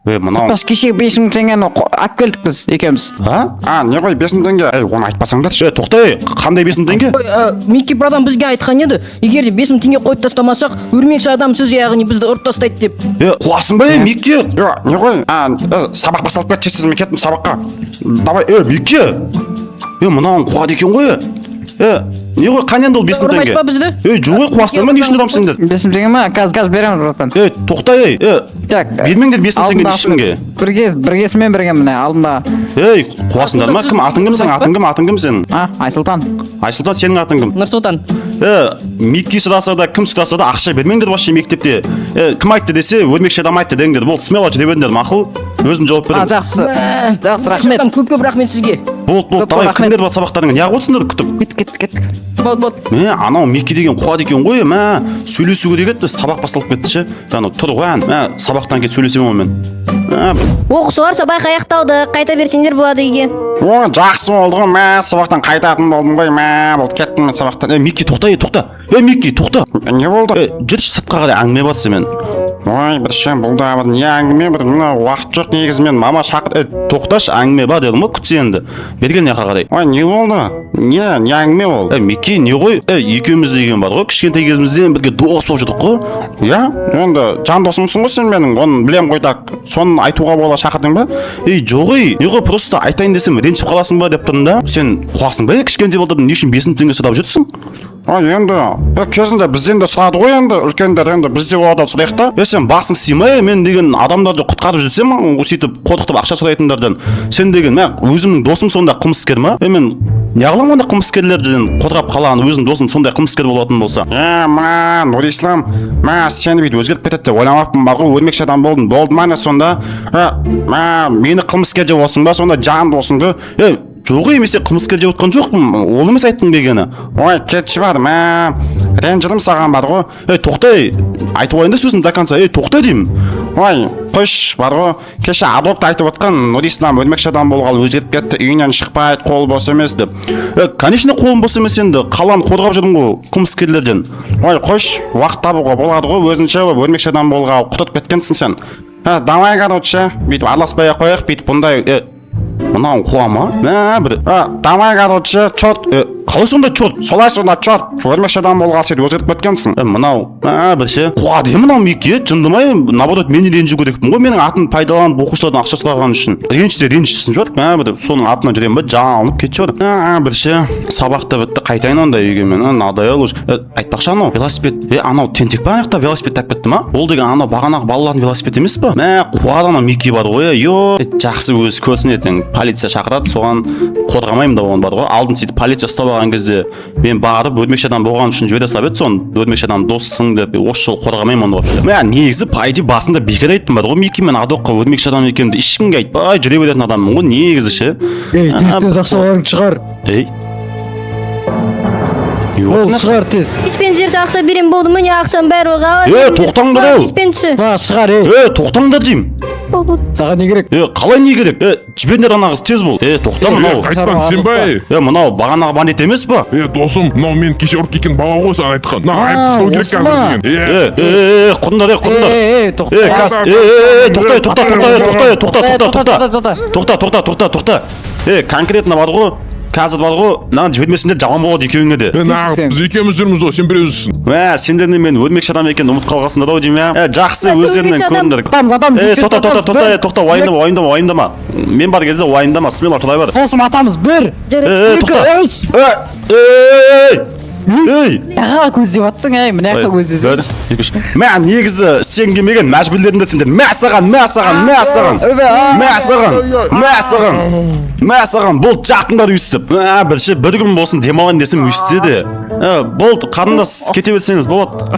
Е, мынау. Бас кеше 5000 теңгені алып келдік біз екеуміз. А? А, не ғой, 5000 теңге? Ей, оны айтпасаңдаршы. Е, тоқта, е, қандай 5000 теңге? Микки братан бізге айтқан еді, егер де 5000 теңге қойып тастамасақ, өрмекші адам сіз, яғни бізді ұрып тастайды деп. Е, қуасың ба, е, Мекке? Е, не ғой? А, сабақ басталып кетті, тез тез мен кеттім сабаққа. Давай, Е, Мекке. Е, мынауың қуады екен ғой. Е, не ғой, қане енді ол 5000 Ұрмайсыз теңге? ба бізді? Е, жоқ, ей, қуасыңдар ма, не үшін ұрам сендер? 5000 теңге ма? Қазір, қазір береміз, братан. Е, тоқта, ей, е, Так. бермеңдер 5000 теңгені алдында ешкімге. Бірге, біргесімен бірге міне алдында. Ей, қуасыңдар ма? Кім, атың кім сенің? Атың кім? Атың кім сенің? А, Айсұлтан. Айсұлтан, сенің атың кім? Нұрсұлтан. Е, Мекке сұраса да, кім сұраса да ақша бермеңдер вообще мектепте. Е, кім айтты десе, өрмекші адам айтты деңдер. Болды, смело жүре беріңдер, мақұл. Өзім жауап А, беремін. жақсы. Жақсы, рахмет. Братан, көп көп рахмет сізге. Болды, болды, көп давай, рахмет. кімдер бар сабақтарыңа? Неғып отырсыңдар күтіп? Кет, кет, кет. Болды, болды. Мә, анау Мекке деген қуады екен ғой, мә, сөйлесу керек еді, сабақ басталып кетті ше. Анау тұр ғой, ән, мә, сабақтан кейін сөйлесемін онымен. Мә, Оқушылар, сабақ аяқталды, қайта берсеңдер болады үйге. О, жақсы болды ғой, мә, сабақтан қайтатын болдым ғой, мә, болды, кеттім мен сабақтан. Е, Микки, тоқта, е, тоқта. Е, Микки, тоқта. Не болды? Е, жүрші сыртқа қарай, әңгіме бар сенімен. Ой, бір ше, бұл да бір не әңгіме, бір мына уақыт жоқ негізі, мен мама шақыр. Е, тоқташы, әңгіме бар дедім ғой, күтсе енді. Берген жаққа қарай. Ой, не болды? Не, не әңгіме ол? Е, Микки, не ғой? Е, екеуміз деген бар ғой, кішкентай кезімізден бірге дос болып жүрдік қой. Иә, енді жан досымсың ғой сен менің, оны білем ғой так. Соны айтуға бола шақырдың ба? Ей, жоқ, ей, не ғой, просто айтайын десем, ренжіп қаласың ба деп тұрдым да. Сен қуасың ба, е, кішкентай балдардан не үшін 5000 теңге сұрап жүрсің? Ой, енді кезінде бізден де сұрады ғой енді үлкендер, енді біз де олардан сұрайық та. Е, сен басың істей ма? Е, мен деген адамдарды құтқарып жүрсем, сөйтіп қорқытып ақша сұрайтындардан. Сен деген, мә, өзімнің досым сондай қылмыскер ма? Е, мен неғыламын ондай қылмыскерлерден қорғап қалған, өзімнің досым сондай қылмыскер болатын болса. Е, мә, Нұрислам, мә, сені бүйтіп өзгеріп кетеді деп ойламаппын бар ғой, өрмекші адам болдың, болды ма не сонда? Е, мә, мені қылмыскер деп отырсың ба сонда, жан досыңды? Е, жоқ, емес, қылмыскер деп отқан жоқпын, ол емес айтқым келгені. Ой, кетші бар, мә, ренжідім саған бар ғой. Ей, тоқтай, айтып алайын да сөзімді до конца. Ей, тоқта деймін. Ой, қойшы бар ғой, кеше Адок та айтып отқан, Нұрислам өрмекші адам болғалы өзгеріп кетті, үйінен шықпайды, қолы бос емес деп. Е, конечно, қолым бос емес енді, қаланы қорғап жүрмін ғой қылмыскерлерден. Ой, қойшы, уақыт табуға болады ғой, өзінше болып өрмекші адам болғалы құтырып кеткенсің сен. Ә, давай, короче, бүйтіп араласпай ақ қояйық, бүйтіп бұндай. Е, мынау қуа ма, мә, бір? А, давай, короче, черт. Е, қалай сонда черт? Солай сонда, черт, өрмекші адам болғалы сөйтіп өзгеріп кеткенсің. Е, мынау, мә, бір ше қуады. Е, мынау Микки жынды ма? Е, наоборот, мен ренжу керекпін ғой, менің атын пайдаланып оқушылардан ақша сұраған үшін. Ренжісе ренжісін шығар, мә, бір соның атынан жүремін ба, жалынып кетші бар. Мә, бір ше сабақ та бітті, қайтайын онда үйге мен. А, надоел уже. Е, айтпақшы, анау велосипед, е, анау тентек па, ана жақта велосипед тауып кетті ма? Ол деген анау бағанағы балалардың велосипеді емес па? Мә, қуады анау Микки бар ғой. Е, жақсы, өзі көрсін, ертең полиция шақырады, соған қорғамаймын да оны бар ғой. Алдын сөйтіп полиция ұстап алған кезде мен барып өрмекші адам болған үшін жібере салып еді, соны өрмекші адам доссың деп. Осы жолы қорғамаймын оны вообще. Мә, негізі, по идее, басында бекер айттым бар ғой Микки мен Адокқа өрмекші адам екенімді, ешкімге айтпай жүре беретін адаммын ғой негізі ше. Ей, тез, тез ақшаларыңды шығар. Ей. Бол, шығар тез. Тиіспеңіздерші, ақша берем, болды, міне ақшам барлығы, ала Е, беріңіздер. тоқтаңдар, ау. Тиіспеңізші. Та, шығар, ей. Е, тоқтаңдар деймін. Болды. Саған не керек? Е, қалай не керек? Е, жіберіңдер ана қыз, тез бол. Е, тоқта, мынау. Айтпан, сен ба, ей? Е, мынау бағанағы бандит емес па? Е, досым, мынау мен кеше ұрып кеткен бала ғой саған айтқан. Мына айып ұстау керек осы қазір ма? деген. Е, Е, е, е, құрыңдар, е, құрыңдар. Ей, ей, тоқта. Е, кас, е, е, е, тоқта, тоқта, тоқта, тоқта, тоқта, тоқта, тоқта, тоқта, тоқта, тоқта. Е, конкретно бар ғой, қазір бар ғой, мынаны жібермесеңдер жаман болады екеуіңе де. Е, нағып, біз екеуміз жүрміз ғой, сен біреусің. Мә, сендер не, мен өрмекші адам екенін ұмытып қалғансыңдар ау деймін, ә. Е, жақсы, Мә, сен өздеріңнен өрмекші адам. көріңдер. Атамыз, атамыз, Е, екі тоқта, тоқта, атамыз, тоқта, бір. е, тоқта, уайымдама, уайымдама, уайымдама. Мен бар кезде уайымдама, смело тұра бер. Досым, атамыз, бір, Е, е, екі, тоқта. үш. Е, ей, ей. Аға, көздеп жатсың, ей, мына жаққа көздесең. Бір, екі, үш. Мә, негізі сен келмеген мәжбүрледіңдер сендер. Мә саған, мә саған, мә саған. Мә саған, мә саған. Мә саған, болды, жақтыңдар өйстіп. Мә, бірше бір күн болсын демалайын десем өйстсе де. Ә, болды, қарындас, кете берсеңіз болады.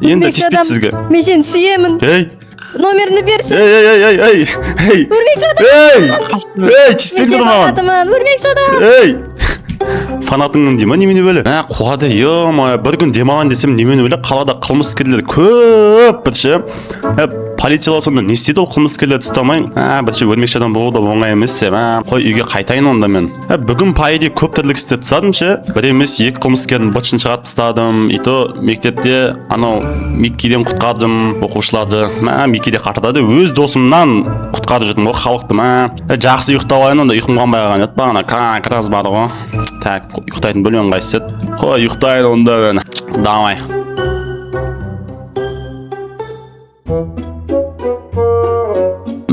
Енді Өрмекші тиіспейді адам, сізге. мен сені сүйемін. Ей, Номеріңді берші. ей, ей, ей, ей, ей, ей. Өрмекші адам. Ей, ей, Мен тиіспеңдер сенің маған. фанатымын. Өрмекші адам. Ей! Фанатыңмын дей ма, немене бәле? Мә, қуады, ё-моё, бір күн демалайын десем, немене бәле, қалада қылмыскерлер көп бір ше. Ә, полициялар сонда не істейді ол қылмыскерлерді ұстамай? Ә, бір ше өрмекші адам болу да оңай емес те. Мә, қой, үйге қайтайын онда мен. Ә, бүгін по идее көп тірлік істеп тастадым ше. Бір емес, екі қылмыскердің бытшын шығарып тастадым. И то мектепте анау Миккиден құтқардым оқушыларды. Мә, Микки де қатырады. Өз досымнан құтқарып жүрдім ғой халықты. Мә, ә, жақсы, ұйықтап алайын онда, ұйқым қанбай қалған еді бағана. Как раз бар ғой. Так, ұйықтайтын бөлмем қайсысы еді? Қой, ұйықтайын онда мен. Давай.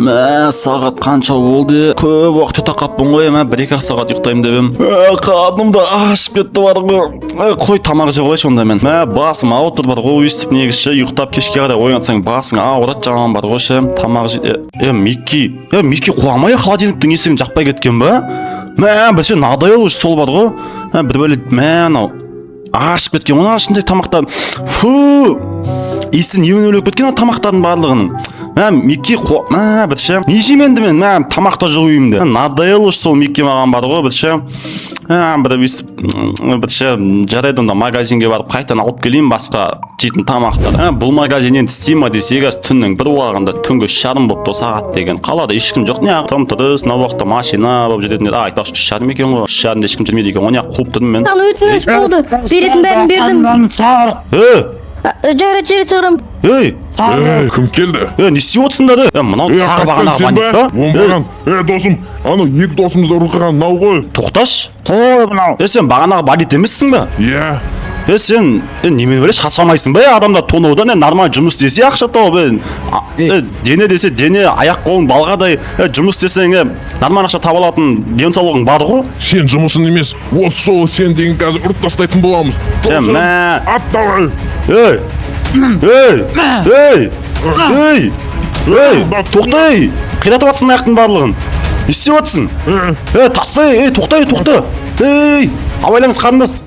Мә, сағат қанша болды? Көп уақыт ұйықтап қалыппын ғой, мә, бір екі ақ сағат ұйықтаймын деп едім. Ә, қарным да ашып кетті бар ғой. Ә, қой, тамақ жеп алайыншы онда мен. Мә, басым ауырып тұр бар ғой, өйстіп негізі ше, ұйықтап кешке қарай оянсаң басың ауырады жаман бар ғой ше. Тамақ же. Е, Микки, е, Микки қуамай холодильниктің есігін жаппай кеткен ба? Мә, бір ше надоел уже сол бар ғой. Мә, бір бөле, мә, анау ашып кеткен. Оның ішіндегі тамақтар, фу, иісі немен өліп кеткен ана тамақтардың барлығының. Мә, Микки, мә, бір ше не жеймін енді мен? Мә, тамақ та жоқ үйімде. Мә, надоел уже сол Микки маған бар ғой, бір ше. Ә, бір өйстіп, бір ше, жарайды, онда магазинге барып қайтадан алып келейін басқа жейтін тамақтар. Ә, бұл магазиннен істей ма десе, қазір түннің бір уағында, түнгі 3:30 болып тұр сағат деген. Қалада ешкім жоқ, не тым тырыс, мына уақытта машина болып жүретін еді. А, айтпақшы, 3:30 екен ғой, 3:30-да ешкім жүрмейді екен ғой, не қуып тұрмын мен. Саған өтініш, болды. Беретін бәрін бердім. Е, Жарайды, жарайды, шығарамын. ей. Ей, кім келді? Е, не істеп отырсыңдар? Е, мынау Е, тағы қайтпан бағанағы сен бандит ба? па? Е, Оңбаған. Е, досым, анау екі досымызды ұрып қалған мынау ғой. Тоқташы. Е, сен бағанағы бандит емессің ба? Иә. Е, сен немен біле шаршамайсың ба, е, адамдар тонаудан, е, нормально жұмыс істесе ақша тауып, е, е, дене десе дене, аяқ қолың балғадай, е, жұмыс істесең, е, нормально ақша таба алатын денсаулығың бар ғой. Сен жұмысын емес, вот сол сен деген қазір ұрып тастайтын боламыз. Е, Досым, мә. Ат давай. Ей! Ей! Ей! Ей! Ей! Тоқтай! Қиратып жатсың аяқтың барлығын. Не істеп жатсың? Е, таста, ей, тоқта, ей, тоқта. Ей, абайлаңыз, қарындас.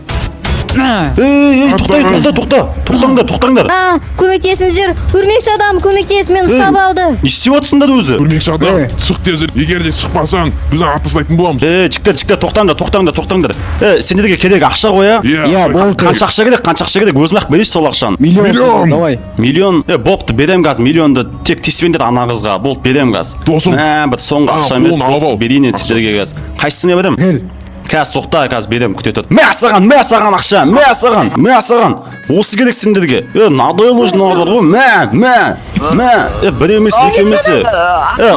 Ей, ей, тоқта, ей, тоқта, тоқта. Тоқтаңдар, тоқтаңдар. А, көмектесіңіздер, өрмекші адам, көмектес, мені ұстап алды. Не істеп жатсыңдар өзі? Өрмекші адам, шық тезірек. Егер де шықпасаң, біз атып тастайтын боламыз. Ей, жігіттер, жігіттер, тоқтаңдар, тоқтаңдар, тоқтаңдар. Е, сендерге керек ақша ғой, а? Иә. Иә, болды. Қанша ақша керек, қанша ақша керек? Өзім ақ берейінші сол ақшаны. Миллион. Миллион. Давай. Миллион, е, бопты, берем қазір миллионды, тек тиіспеңдер ана қызға, болды, берем қазір. Досым. Мә, бір соңғы Ана ақшам қолын алып ал. берейін енді сендерге қазір. Қайсысына берем? Кел. Қазір тоқта, қазір берем, күте тұр. Мә саған, мә саған ақша, мә саған, мә саған. Осы керек сендерге. Е, надоело уже мыналар бар ғой. Мә, мә, мә. Е, бір емес, екі емес. Е,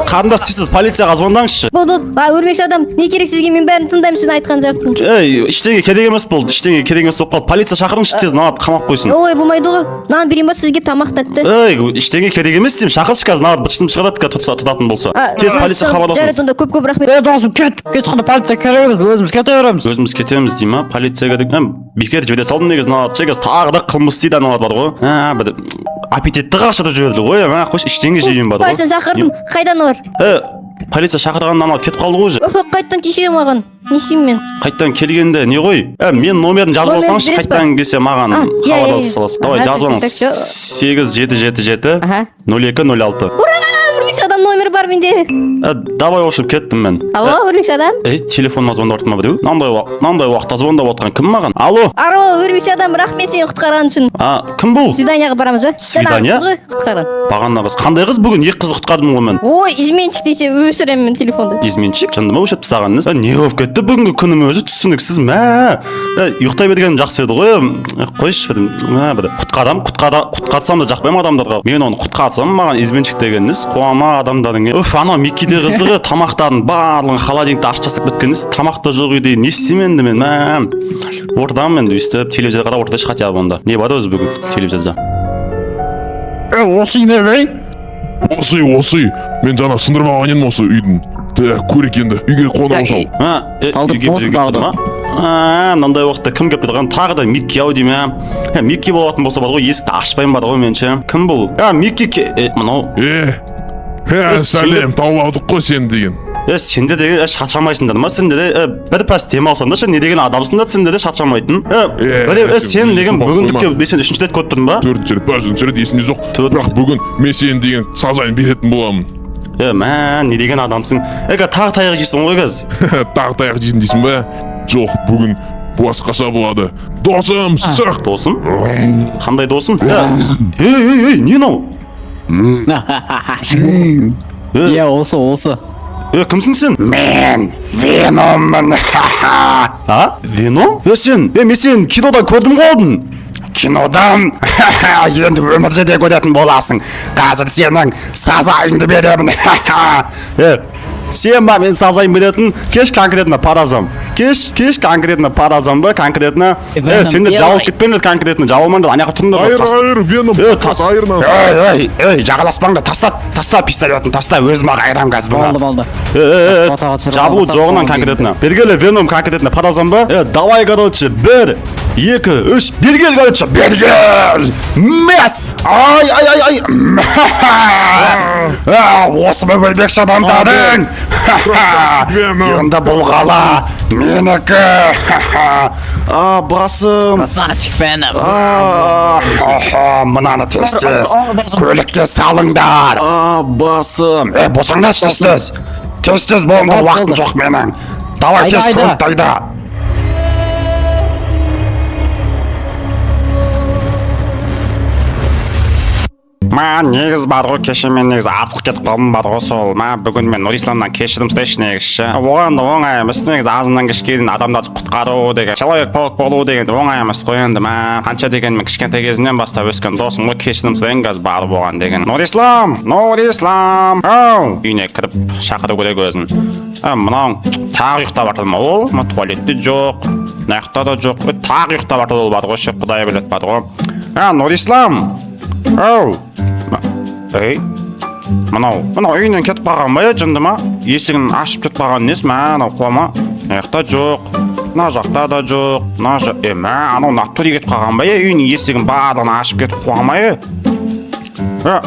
қарындас, сіз полицияға звондаңызшы. Болды, болды. А, өрмекші адам, не керек сізге, мен бәрін тыңдаймын сіздің айтқан заттың. Ей, ештеңе керек емес болды, ештеңе керек емес болып қалды. Полиция шақырыңызшы тез, мыналарды қамап қойсын. Ой, болмайды ғой. Нан берейін ба сізге, тамақ тәтті? Ей, ештеңе керек емес деймін, шақыршы қазір, мыналарды бытышын шығарады, қазір тұтса тұтатын болса. А, Тез полиция жарайды, хабарласыңыз. онда көп көп рахмет. Е, досым, кет, кет, қанда полиция керек емес, өзіміз кете береміз. Өзіміз кетеміз дей ма, полиция керек. Бекер жібере салдым негізі мыналарды ше, қазір тағы да қылмыс істейді аналар бар ғой. А, бір аппетитті қашырып жіберді ғой. А, қойшы, ештеңе жемеймін бар ғой. Полиция шақырдым, қайдан олар? Е, полиция шақырғаннан аналар кетіп қалды ғой уже. Охо, қайттан тисе маған. Не істеймін мен? Қайттан келгенде не ғой? Е, мен номерін жазып Номерін алсаңызшы, бересіз ба? қайттан келсе маған А, иә, иә, хабарласа иә. саласыз. Давай, Аха, жазып так, алыңыз. так, так, 8 7 7 7 Аха. 02 06. Ура, өрмекші адам, номер бар менде. Е, давай, в общем, кеттім мен. Алло, өрмекші адам. Ей, телефоныма звондап жатыр ма біреу? Мынандай уақытта звондап жатқан кім маған? Алло? Алло, өрмекші адам, рахмет сені құтқарған үшін. А, кім бұл? Свиданияға барамыз ба? Свидание? Жаңағы қыз ғой құтқарған. Бағана қыз. Қандай қыз бүгін? Екі қыз құтқардым ғой мен. Ой, изменщик десе өшіремін мен телефонды. Изменщик? Жынды ма, өшіріп тастаған? Ә, не болып кетті бүгінгі күнім өзі түсініксіз, мә. Ә, ұйықтай бергенім жақсы еді ғой. Ә, қойшы бір, мә, бір құтқарам, құтқара, құтқарсам да жақпаймын адамдарға. Мен оны құтқарсам, маған изменщик деген іс, қуама адамдардың. Үф, анау Миккиде қызығы тамақтардың барлығын холодильникті ашып тастап кеткен іс, тамақ та жоқ үйде. Не істеймін енді мен, мә. Ортамын енді өйстіп телевизор қарап ортада хотя бы онда. Не бар өзі бүгін телевизорда? Е, осы үй ме? Осы үй, осы үй. Мен жаңа сындырмаған едім осы үйдің. Так, көрейік енді. Үйге қоңырау шал. А, е, Талдырып үйге болсын біреу тағы келіп да. тұр ма? А, мынандай уақытта кім келіп тұрған? Тағы да Микки ау деймін, а. Е, Микки болатын болса бар ғой, есікті ашпаймын бар ғой мен ше. Кім бұл? А, Микки, мынау. Е, е, сәлем, тауып алдық қой сені деген. Е, сендер деген, е, шаршамайсыңдар ма? Сендер де, е, бір пәс демалсаңдаршы, не деген адамсыңдар сендер де шаршамайтын. Е, Е, бір, е, сен сен деген өзің бүгіндікке қойма. мен сені үшінші рет көріп тұрмын ба? Төртінші рет па, үшінші рет есімде жоқ. Төрт. Бірақ бүгін мен сені деген сазайын беретін боламын. Е, мә, не деген адамсың? Е, қазір тағы таяқ жейсің ғой қазір. Тағы таяқ жейсің дейсің ба? Жоқ, бүгін басқаша болады. Досым, шық! Досым? Қандай досым? Е, ей, ей, ей, не мынау? Иә, осы, осы. Е, кімсің сен? Мен Веноммын. Ха-ха. А? Веном? Е, сен, е, мен сені кинода көрдім ғой алдын. Кинодан ха-ха, енді өмірде де көретін боласың. Қазір сенің сазайыңды беремін. Ха-ха. Е, сен ба мен сазайын беретін? Кеш конкретно паразам. Кеш, кеш конкретно паразам ба, конкретно. Е, сендер жабылып кетпеңдер конкретно, жабылмаңдар, ана жаққа тұрыңдар. Айыр, Тас- айыр, Веном, Е, тас айырынан. Ей, ей, ей, жағаласпаңдар, таста, таста пистолетін, таста, өзім ақ айырам қазір бұны. Болды, болды. Е, е, е, Фотоға түсіріп жабылу алсақ, жоғынан соған конкретно. Бергелі Веном конкретно паразам ба? Е, давай, короче, бір, екі, үш, бергел, короче, Бергел! Мәс! Ай, ай, ай, ай! Ха-ха! А, осы ма өлмекші адамдарың? Ха-ха! Веном. Енді бұл қала менікі! Ха-ха! А, басым. Красавчик Веном. А, Ха-ха, мынаны тез-тез көлікке салыңдар! а, басым. Е, босаңдаршы тез-тез! Тез-тез болыңдар, Болды, уақытым болды. жоқ менің! Давай Айда, тез айда. көлікті айда! Ма, негіз бар ғой, кеше мен негізі артық кетіп қалдым бар ғой сол. Ма, бүгін мен Нұрисламнан кешірім сұрайыншы негізі ше. Оған да оңай емес негізі, азаннан кешке дейін адамдарды құтқару деген, человек паук болу деген оңай емес қой енді. Ма, қанша дегенмен кішкентай кезімнен бастап өскен досым ғой, кешірім сұрайын қазір барып оған деген. Нұрислам, Нұрислам, ау, үйіне кіріп шақыру керек өзін. А, мынау тағы ұйықтап жатыр ма ол? Мына туалетте жоқ, мына жақта да жоқ. Ө, тағы ұйықтап жатыр ол бар ғой ше, құдай біледі бар ғой. А, Нұрислам, ау, ей, мынау үйінен кетіп қалған ба, е, жынды ма? Есігін ашып кетіп қалған несі? Мә, анау құлама, мына жақта жоқ, мына жақта да жоқ, мына жақ, е, мә, анау натуре кетіп қалған ба, е, үйінің есігін барлығын ашып кетіп құлама, е? Е,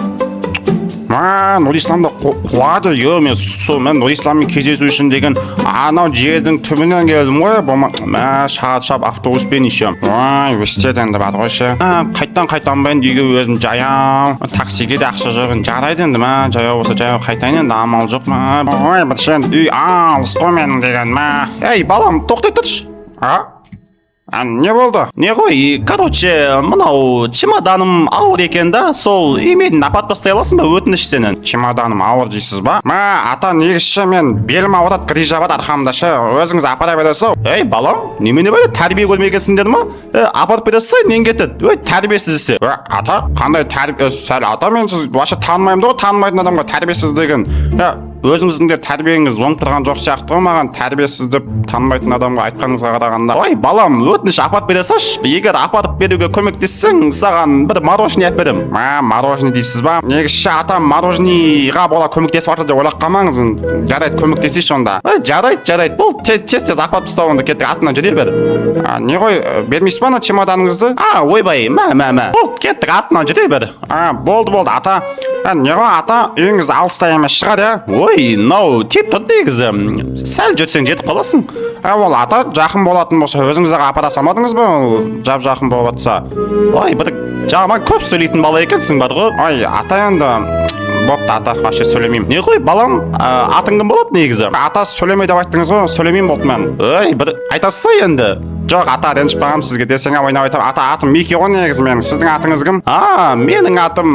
мә, Нұрислам да қуады, е, мен сол, мен Нұрисламмен кездесу үшін деген анау жердің түбінен келдім ғой, болма, мә, шаршап автобуспен еще. Ой, өстеді енді бар ғой ше. А, қайттан қайтамын ба енді үйге өзім жаяу, таксиге де ақша жоқ енді, жарайды енді, мә, жаяу болса жаяу қайтайын енді, амал жоқ, мә. Ой, бір ше, енді үй алыс қой менің деген, мә. Ей, балам, тоқтай тұршы. А? А, не болды? Не ғой, короче, мынау чемоданым ауыр екен да, сол үйіме дейін апарып тастай аласың ба, өтініш сенен? Чемоданым ауыр дейсіз ба? Мә, ата, негізі мен белім ауырады, грыжа бар арқамда ше, өзіңіз апара бересіз. Ей, балам, немене бәле, тәрбие көрмегенсіңдер ма? Е, апарып бересіз, нең кетеді? Ой, тәрбиесіз есе. Е, ата, қандай тәрбие, сәл ата, мен сіз вообще танымаймын да ғой, танымайтын адамға тәрбиесіз деген. Е, өзіңіздің де тәрбиеңіз оңып тұрған жоқ сияқты ғой, маған тәрбиесіз деп танымайтын адамға айтқаныңызға қарағанда. Ой, балам, өтініш, апарып бере салшы. Егер апарып беруге көмектессең, саған бір мороженое әперіп беремін. Мә, мороженое дейсіз ба? Негізі атам, мороженныйға бола көмектесіп жатыр деп ойлап қалмаңыз. Жарайды, көмектесейінші онда. Ой, жарайды, жарайды, бол, тез тез апарып таста онда, кеттік, артынан жүре бер. А, не ғой, бермейсіз ба ана чемоданыңызды? А, ойбай, мә, мә, мә, болды, кеттік, артынан жүре бер. А, болды, болды, ата. А, не ғой, ата, үйіңіз алыста емес шығар, иә? Ой, мынау тиіп тұр негізі, сәл жүрсең жетіп қаласың. А, ол ата, жақын болатын болса, өзіңіз ақ апара салмадыңыз ба, ол жап жақын болып жатса? Ой, бір жаман көп сөйлейтін бала екенсің бар ғой. Ой, ата, енді бопты, ата, вообще сөйлемеймін. Не ғой, балам, атың кім болады негізі? Ата, сөйлеме деп айттыңыз ғой, сөйлемеймін, болды мен. Ой, бір айтасыз ғой енді. Жоқ, ата, ренжіп қалғанмын сізге десең, ойнап айтамын. Ата, атым Мики ғой негізі менің. Сіздің атыңыз кім? А, менің атым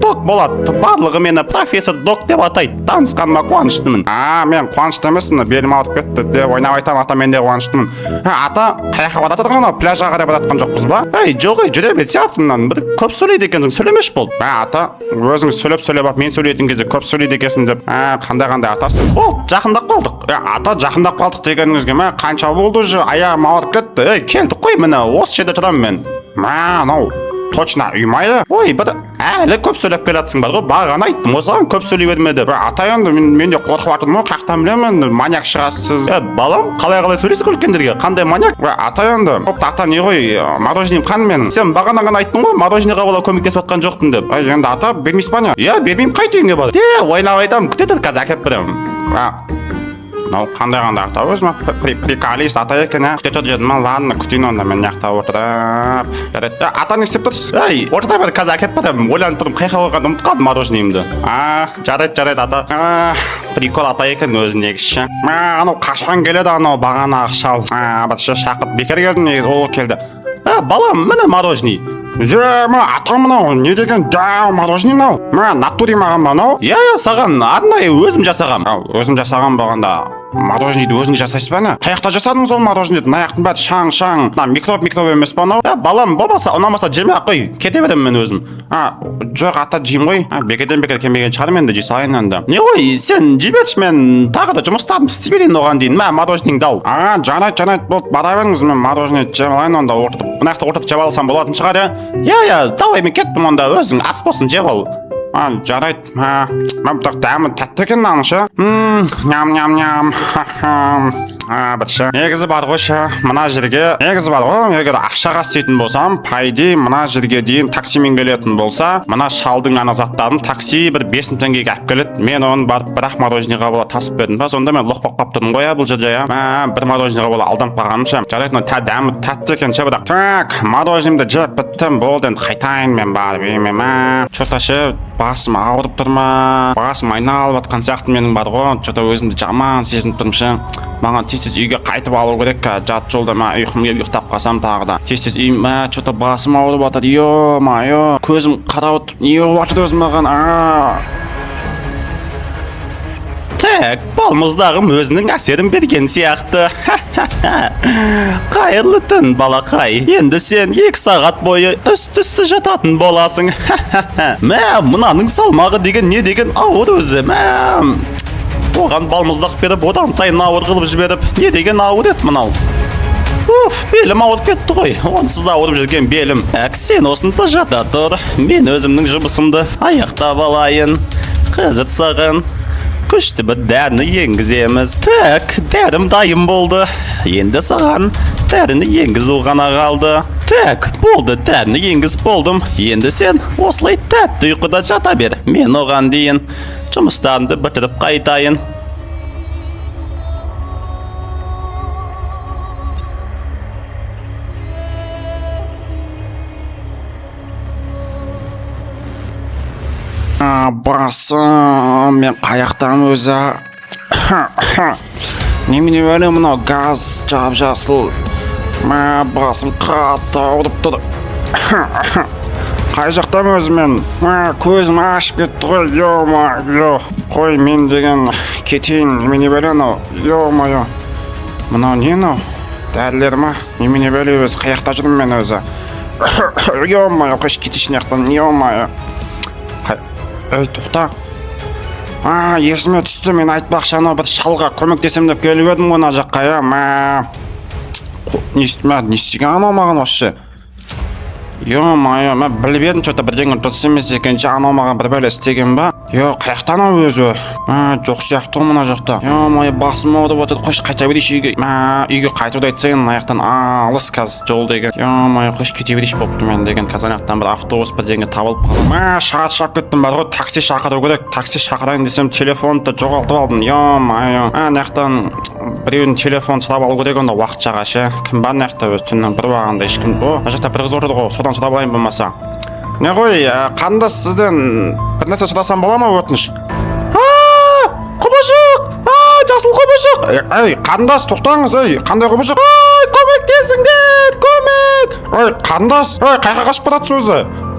Док болады. Барлығы мені профессор Док деп атайды. Танысқаныма қуаныштымын. А, мен қуанышты емеспін, белім ауырып кетті деп ойнап айтамын, ата, мен де қуаныштымын. А, ата, қай жаққа бара жатырмық, анау пляжға қарай бара жатқан жоқпыз ба? Ей, жоқ, ей, жүре берсе артымнан. Бір көп сөйлейді екенсің, сөйлемеші болды. А, ата, өзіңіз сөйлеп сөйлеп алып, мен сөйлейтін кезде көп сөйлейді екенсің деп. А, қандай қандай атасыз? О, жақындап қалдық. Е, ата, жақындап қалдық дегеніңізге, мә, қанша болды уже, аяғым ауырып кетті. Ей, келдік қой, міне, осы жерде тұрамын мен. Мә, анау точно үй ма, е? Ой, бір әлі көп сөйлеп келе жатсың бар ғой, бағана айттым ғой саған, көп сөйлей берме деп. Е, ата, енді мен де қорқып жатырмын ғой, қаяқтан білемін енді, маньяк шығасыз. Е, балам, қалай қалай сөйлейсің үлкендерге, қандай маньяк? Е, ата, енді бопты, ата, не ғой, мороженым қан менің? Сен бағана ғана айттың ғой, мороженыйға бола көмектесіп жатқан жоқпын деп. Ай, енді ата, бермейсіз ба, не? Иә, бермеймін, қайт үйіңе бар. Е, ойнап айтамын, күте тұр, қазір әкеліп беремін. А, мынау қандай қандай ата өзі, приколист ата екен, ә? Күте тұр дедім ма? Ладно, күтейін онда мен мына жақта отырып. Жарайды. Е, ата, не істеп тұрсыз? Ей, отыра бер, қазір әкеліп беремін. Ойланып тұрмын, қай жаққа қойғанымды ұмытып қалдым мороженыйымды. А, жарайды, жарайды, ата. А, прикол ата екен өзі негізі ше. Мә, анау қашан келеді анау бағанағы шал? А, бір ше, шақырып бекер келдім негізі, ол келді. А, балам, міне мороженый. Е, мә, ата, мынау не деген дәу мороженый мынау? Мә, натуре маған ба мынау? Иә, иә, саған арнайы өзім жасағам. Ау, өзім жасаған болғанда, мороженыйды өзіңіз жасайсыз ба, не? Қай жақта жасадыңыз ол мороженыйды? Мына жақтың бәрі шаң шаң, мына микроб микроб емес па анау? Е, балам, болмаса, ұнамаса жемей ақ қой, кете беремін мен өзім. А, жоқ, ата, жеймін ғой. А, бекерден бекер келмеген шығармын енді, жей салайын енді. Не ғой, сен жей берші, мен тағы да жұмыстарымды істей берейін оған дейін. Мә, мороженыйыңды ал. А, жарайды, жарайды, болды, бара беріңіз, мен мороженое жеп алайын онда отырып. Мына жақта отырып жеп алсам болатын шығар, иә? Иә, иә, давай, мен кеттім онда, өзің ас болсын, жеп ал. А, жарайды. Мә, мә, бірақ дәмі тәтті екен мынаның ше. Ням ням ням. А, бір ше. Негізі бар ғой ше, мына жерге, негізі бар ғой, егер ақшаға істейтін болсам, по идее, мына жерге дейін таксимен келетін болса, мына шалдың ана заттарын такси бір 5000 теңгеге алып келеді. Мен оны барып бір ақ мороженыйға бола тасып бердім ба, сонда мен лох болып қалып тұрмын ғой, иә, бұл жерде, иә. Мә, бір мороженыйға бола алданып қалғаным ше. Жарайды, мына дәмі тәтті екен ше, бірақ. Так, мороженыйымды жеп біттім, болды, енді қайтайын мен барып үйіме, мә. Че-то ше, басым ауырып тұр ма, басым айналып жатқан сияқты менің бар ғой, че-то өзімді жаман сезініп тұрмын ше. Маған Тез тез үйге қайтып алу керек қазір. Жат жолда мә, ұйқым келіп ұйықтап қалсам тағы да. Тез тез үйім, мә, че-то басым ауырып жатыр. Ё-моё, көзім қарауытып не болып жатыр өзі маған? А. Так, балмұздағым өзінің әсерін берген сияқты. Қайырлы түн, балақай. Енді сен 2 сағат бойы үсті-үсті жататын боласың. Мә, мынаның салмағы деген не деген ауыр өзі. Мә, оған балмұздақ беріп, одан сайын ауыр қылып жіберіп, не деген ауыр еді мынау. Уф, белім ауырып кетті ғой. Онсыз да ауырып жүрген белім. Әк, сен осында жата тұр. Мен өзімнің жұмысымды аяқтап алайын. Қазір саған күшті бір дәріні енгіземіз. Так, дәрім дайын болды. Енді саған дәріні енгізу ғана қалды. Так, болды, дәріні енгізіп болдым. Енді сен осылай тәтті ұйқыда жата бер. Мен оған дейін жұмыстарымды бітіріп қайтайын. А, басым, мен қаяқтамын өзі? Немене бәле мынау, газ жап жасыл. Мә, басым қатты ауырып тұр. Қай жақтамын өзі мен? Мә, көзім ашып кетті ғой, ё-моё. Қой, мен деген кетейін. Немене бәле анау, ё-моё, мынау не, мынау дәрілер ма? Немене бәле өзі, қай жақта жүрмін мен өзі? Ё-моё, қойшы, кетейінші мына жақтан, ё-моё. Ей, тоқта. А, есіме түсті, мен айтпақшы, анау бір шалға көмектесем деп келіп едім ғой мына жаққа, иә. Мә, мә, не істеген анау маған вообще? Ё-моё, мен біліп едім, че-то бірдеңе дұрыс емес екен ше. Анау маған бір бәле істеген ба? Е, қай жақта анау өзі? Мә, жоқ сияқты ғой мына жақта. Ё-моё, басым ауырып отыр. Қойшы, қайта берейінші үйге. Мә, үйге қайтуды айтсаң, мына жақтан алыс қазір жол деген. Ё-моё, қойшы, кете берейінші. Болыпты, мен деген қазір ана жақтан бір автобус бірдеңе табылып қалды. Мә, шаршап кеттім бар ғой, такси шақыру керек. Такси шақырайын десем, телефонды да жоғалтып алдым. Ё-моё, ана жақтан біреудің телефонын сұрап алу керек онда уақытшаға ше. Кім бар мына жақта өзі түннің бір уағында? Ешкім. О, мына жақта бір қыз отыр ғой, содан сұрап алайын болмаса. Не ғой, қарындас, сізден бір нәрсе сұрасам бола ма, өтініш? А, құбыжық! А, жасыл құбыжық! Ей, қарындас, тоқтаңыз, ей, қандай құбыжық? Ай, көмектесіңдер, көмек! Ой, қарындас, ой, қай жаққа қашып баратсыз өзі?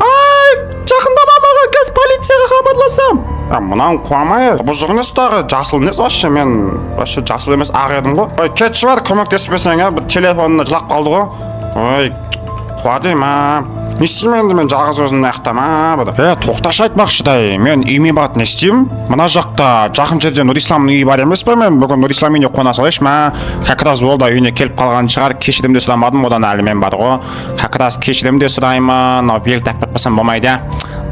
Ай, жақындама маған, қазір полицияға хабарласам. А, мынауың қуамай, құбыжық емес тағы, жасыл емес вообще, мен вообще жасыл емес, ақ едім ғой. Ой, кетші бар, көмектеспесең, ә, бір телефонына жылап қалды ғой. Ой, қуа деймін, а. Не істеймін енді мен жалғыз өзім мына жақта, ма, бір. Е, тоқташы, айтпақшы да, мен үйіме барып не істеймін? Мына жақта жақын жерде Нұрисламның үйі бар емес пе? Мен бүгін Нұрислам үйіне қона салайыншы, мә. Как раз ол да үйіне келіп қалған шығар. Кешірім де сұрамадым одан әлі мен бар ғой. Как раз кешірім де сұраймын. Мынау велик тапып кетпесем болмайды.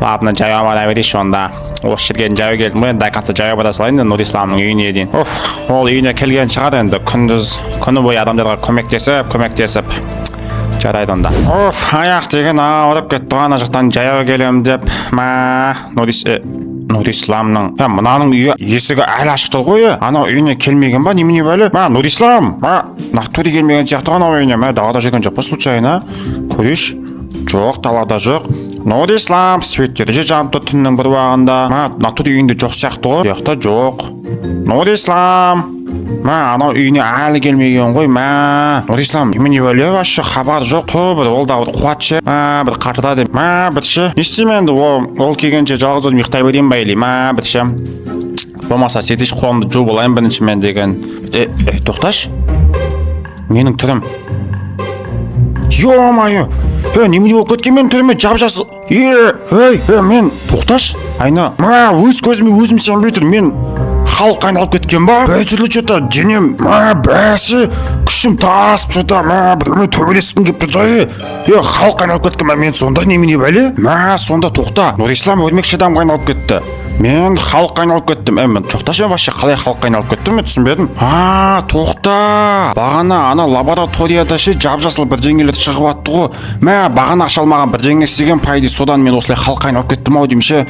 Ладно, жаяу бара берейінші онда. Осы жерге дейін жаяу келдім ғой, енді до конца жаяу бара салайын енді Нұрисламның үйіне дейін. Уф, ол үйіне келген шығар енді, күндіз күні бойы адамдарға көмектесіп, көмектесіп. Жарайды онда. Оф, аяқ деген ауырып кетті ғой, ана жақтан жаяу келемін деп. Мә, Нұрисламның. Ә, мынаның үйі есігі әлі ашық тұр ғой. Е. Анау үйіне келмеген ба, немене бәле? Мә, Нұрислам, мә, натуре келмеген сияқты ғой анау үйіне. Мә, далада жүрген жоқ па случайно? Көрейінші. Жоқ, далада жоқ. Нұрислам, светтері же жанып тұр түннің бір уағында. Мә, натуре үйінде жоқ сияқты ғой. Бұл жақта жоқ. Нұрислам. Мә, анау үйіне әлі келмеген ғой, мә. Нұрислам, немене бәле, вообще хабар жоқ. Ту, бір ол да бір қуат ше. Мә, бір қартыда деп. Мә, бір ше. Не істеймін енді, ол келгенше жалғыз өзім ұйықтай берейін ба или, мә, бір ше. Болмаса сөйтейінші, қолымды жуып алайын бірінші мен деген. Е, е, тоқташы. Менің түрім. Ё-моё! Е, немене болып кеткен менің түріме, жап жасыл. Е, ей, е, мен тоқташы. Айна. Мә, өз көзіме өзім сенбей тұрмын. Мен Халыққа айналып кеткен ба? Бәтірлі че-то денем, мә, бәсі, күшім тасып че-то, мә, біреумен төбелескім келіп тұр да, е. Е, Халыққа айналып кеткен ба мен сонда, немене бәле? Мә, сонда тоқта. Нұрислам өрмекші адамға айналып кетті. Мен Халыққа айналып кеттім. Е, мен тоқташы, мен вообще қалай Халыққа айналып кеттім, мен түсінбедім. А, тоқта. Бағана ана лабораторияда ше жап жасыл бірдеңелер шығып атты ғой. Мә, бағана ақша алмаған бірдеңе істеген по идее, содан мен осылай Халыққа айналып кеттім ау деймін ше.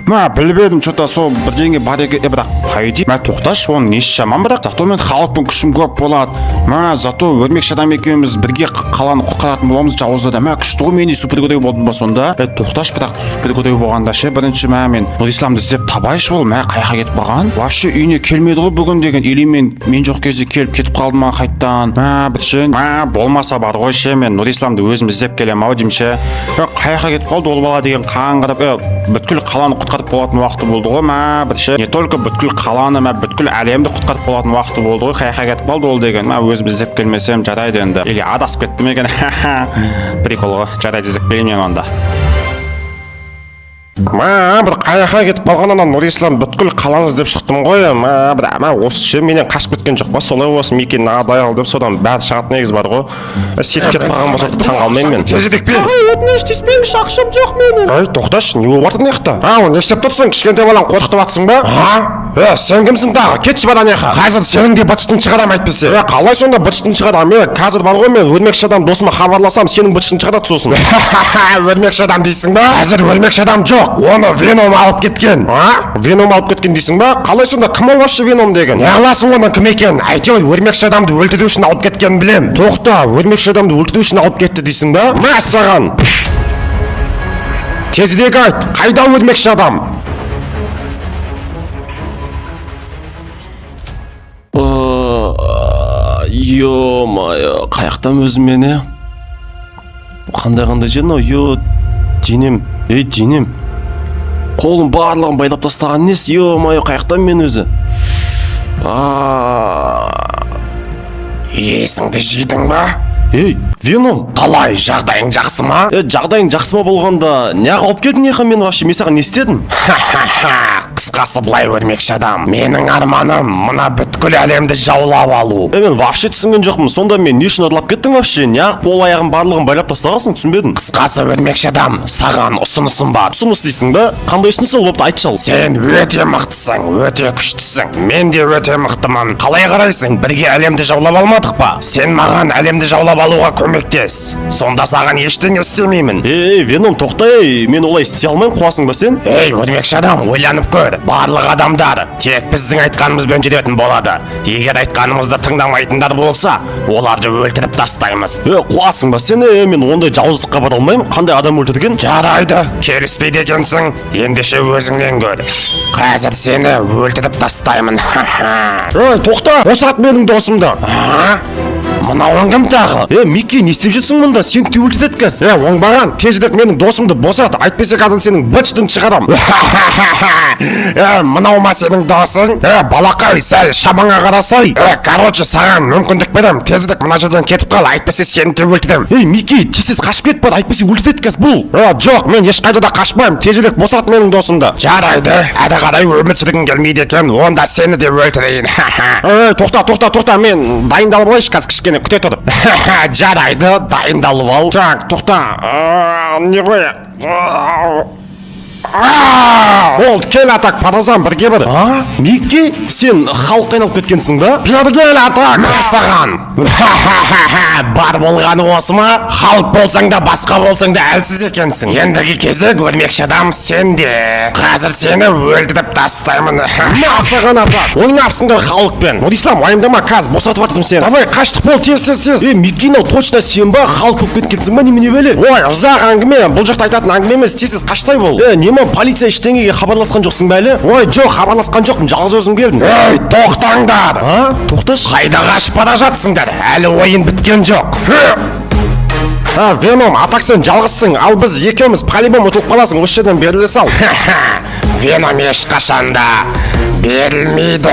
Мә, біліп едім, че то сол бірдеңе бар екен. Е, бірақ по идее, мә, тоқташы, оның несі жаман бірақ? Зато мен Халықпен күшім көп болады. Мә, зато өрмекші адам екеуміз бірге қаланы құтқаратын боламыз жауыздардан. Мә, күшті ғой, мен де супергерой болдым ба сонда? Е, тоқташы, бірақ супергерой болғанда ше, бірінші мә, мен Нұрисламды іздеп табайыншы. Ол, мә, қай жаққа кетіп қалған вообще? Үйіне келмеді ғой бүгін деген. Или мен жоқ кезде келіп кетіп қалды ма қайттан? Мә, бітші, мә, болмаса бар ғой ше, мен Нұрисламды өзім іздеп келемін ау деймін ше. Е, қай жаққа кетіп қалды ол бала деген, қаңғырып? Е, бүткіл қаланы құтқарып болатын уақыты болды ғой. Мә, бір ше, не только бүткіл қаланы, мә, бүткіл әлемді құтқарып болатын уақыты болды ғой. Қай жаққа кетіп қалды ол деген? Мә, өзім іздеп келмесем жарайды енді. Или адасып кетті ме екен? Прикол ғой. Жарайды, іздеп келейін мен онда. Мә, бір қай жаққа кетіп қалған ана Нұрислам? Бүткіл қаланы іздеп шықтым ғой. Мә, бір, мә, осы ше, менен қашып кеткен жоқ па? Солай болсын, Мекен адай ал деп, содан бәрі шығады негізі бар ғой. Е, сөйтіп кетіп қалған болса, таң қалмаймын мен. Тезірек. Ай, өтініш, тиіспеңізші, ақшам жоқ менің. Ай, тоқташы, не болып жатыр мына жақта? А, не істеп тұрсың? Кішкентай баланы қорқытып жатсың ба? А, е, сен кімсің тағы? Кетші бар ана жаққа, қазір сенің де быт-шытын шығарамын әйтпесе. Е, қалай сонда быт-шытын шығарамын? Е, қазір бар ғой, мен өрмекші адам досыма хабарласамын, сенің быт-шытын шығарады сосын. Өрмекші адам дейсің ба? Қазір өрмекші адам жоқ, оны Веном алып кеткен. А, Веном алып кеткен дейсің ба? Қалай сонда? Кім ол вообще Веном деген? Не қыласың оның кім екенін? Әйтеуір өрмекші адамды өлтіру үшін алып кеткенін білем. Тоқта, өрмекші адамды өлтіру үшін алып кетті дейсің ба? Мәссаған! Тезірек айт, қайда өрмекші адам? Ё-моё, қаяқтан өзім мен, е? Қандай жер мынау? Ё, денем, ей, денем, қолым, барлығын байлап тастаған несі? Ё-моё, қаяқтан мен өзі? А, Есіңді жидың ба? Ей, Веном! Қалай, жағдайың жақсы ма? Е, жағдайың жақсы ма болғанда, неғып алып келдің неға мені вообще? Мен саған не істедім? Ха-ха-ха! Қысқасы былай, өрмекші адам, менің арманым мына бүткіл әлемді жаулап алу. Е, мен вообще түсінген жоқпын. Сонда мен не үшін ұрлап кеттің вообще? Неғып қол аяғын барлығын байлап тастағансың, түсінбедім. Қысқасы, өрмекші адам, саған ұсынысым бар. Ұсыныс дейсің ба? Қандай ұсыныс ол? Бопты, айтшы ал. Сен өте мықтысың, өте күштісің. Мен де өте мықтымын. Қалай қарайсың, бірге әлемді жаулап алмадық па? Сен маған әлемді жаулап алуға көмектес, сонда саған ештеңе істемеймін. Ей, Веном, тоқта, ей, мен олай істей алмаймын. Қуасың ба сен? Ей, өрмекші адам, ойланып көр. Барлық адамдар тек біздің айтқанымызбен жүретін болады. Егер айтқанымызды тыңдамайтындар болса, оларды өлтіріп тастаймыз. Е, қуасың ба сен? Е, мен ондай жауыздыққа бара алмаймын. Қандай адам өлтірген? Жарайды, келіспейді екенсің. Ендеше өзіңнен көр, қазір сені өлтіріп тастаймын. Ей, тоқта, босат менің досымды! А? Мынауың кім тағы? Е, Микки, не істеп жүрсің мұнда? Сені де өлтіреді қазір. Е, оңбаған, тезірек менің досымды босат, әйтпесе қазір сенің быт-шытын шығарам. Е, мынау ма сенің досың? Е, балақай, сәл шамаңа қарасай. Е, короче, саған мүмкіндік берем, тезірек мына жерден кетіп қал, әйтпесе сені де өлтірем. Ей, Микки, тез қашып кет, бар, әйтпесе өлтіреді қазір бұл. Е, жоқ, мен ешқайда да қашпаймын, тезірек босат менің досымды. Жарайды, әрі қарай өмір сүргің келмейді екен, онда сені де өлтірейін. Ей, тоқта, тоқта, тоқта, мен дайындалып алайыншы қазір, кішкене күте тұр. Жарайды, дайындалып ал. Так, тоқта, не ғой? Болды, кел, атак, паразан, бірге бір. А, Микки, сен Халыққа айналып кеткенсің ба? Бері кел, атак, мә саған! Бар болғаны осы ма? Халық болсаң да, басқа болсаң да, әлсіз екенсің. Ендігі кезек, өрмекші адам, сенде. Қазір сені өлтіріп тастаймын. Мә саған, атак! Ойнапсыңдар Халықпен. Нұрислам, уайымдама, қазір босатып жатырмын сені. Давай, қаштық, бол, тез, тез, тез. Е, Микки, мынау точно сен ба? Халық болып кеткенсің ба, немене бәле? Ой, ұзақ әңгіме, бұл жақта айтатын әңгіме емес, тез, тез қашсай бол. Е, неме, полиция ештеңеге хабарласқан жоқсың ба әлі? Ой, жоқ, хабарласқан жоқпын, жалғыз өзім келдім. Ей, тоқтаңдар! А, тоқташы. Қайда қашып бара жатсыңдар? Әлі ойын біткен жоқ. А, Веном, атак, сен жалғызсың, ал біз екеуміз, по-любому ұтылып қаласың, осы жерден беріле сал. Веном ешқашан да берілмейді.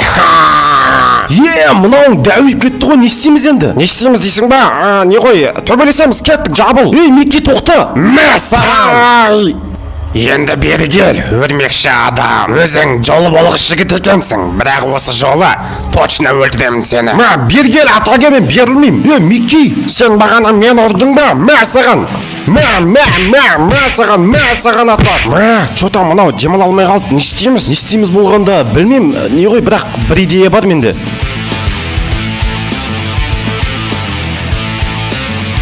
Е, мынауың дәуіп кетті ғой, не істейміз енді? Не істейміз дейсің ба? А, не ғой, төбелесеміз, кеттік, жабыл. Ей, Микки, тоқта! Мә саған! Енді бері кел, өрмекші адам. Өзің жолы болғыш жігіт екенсің, бірақ осы жолы точно өлтіремін сені. Мә, бері кел, атаға, мен берілмеймін. Е, Микки, Сен бағана мен ұрдың ба? Мә саған! Мә, мә, мә, мә саған, мә саған, ата. Мә, че там мынау демала алмай қалды, не істейміз? Не істейміз болғанда, білмеймін, не ғой, бірақ бір идея бар менде.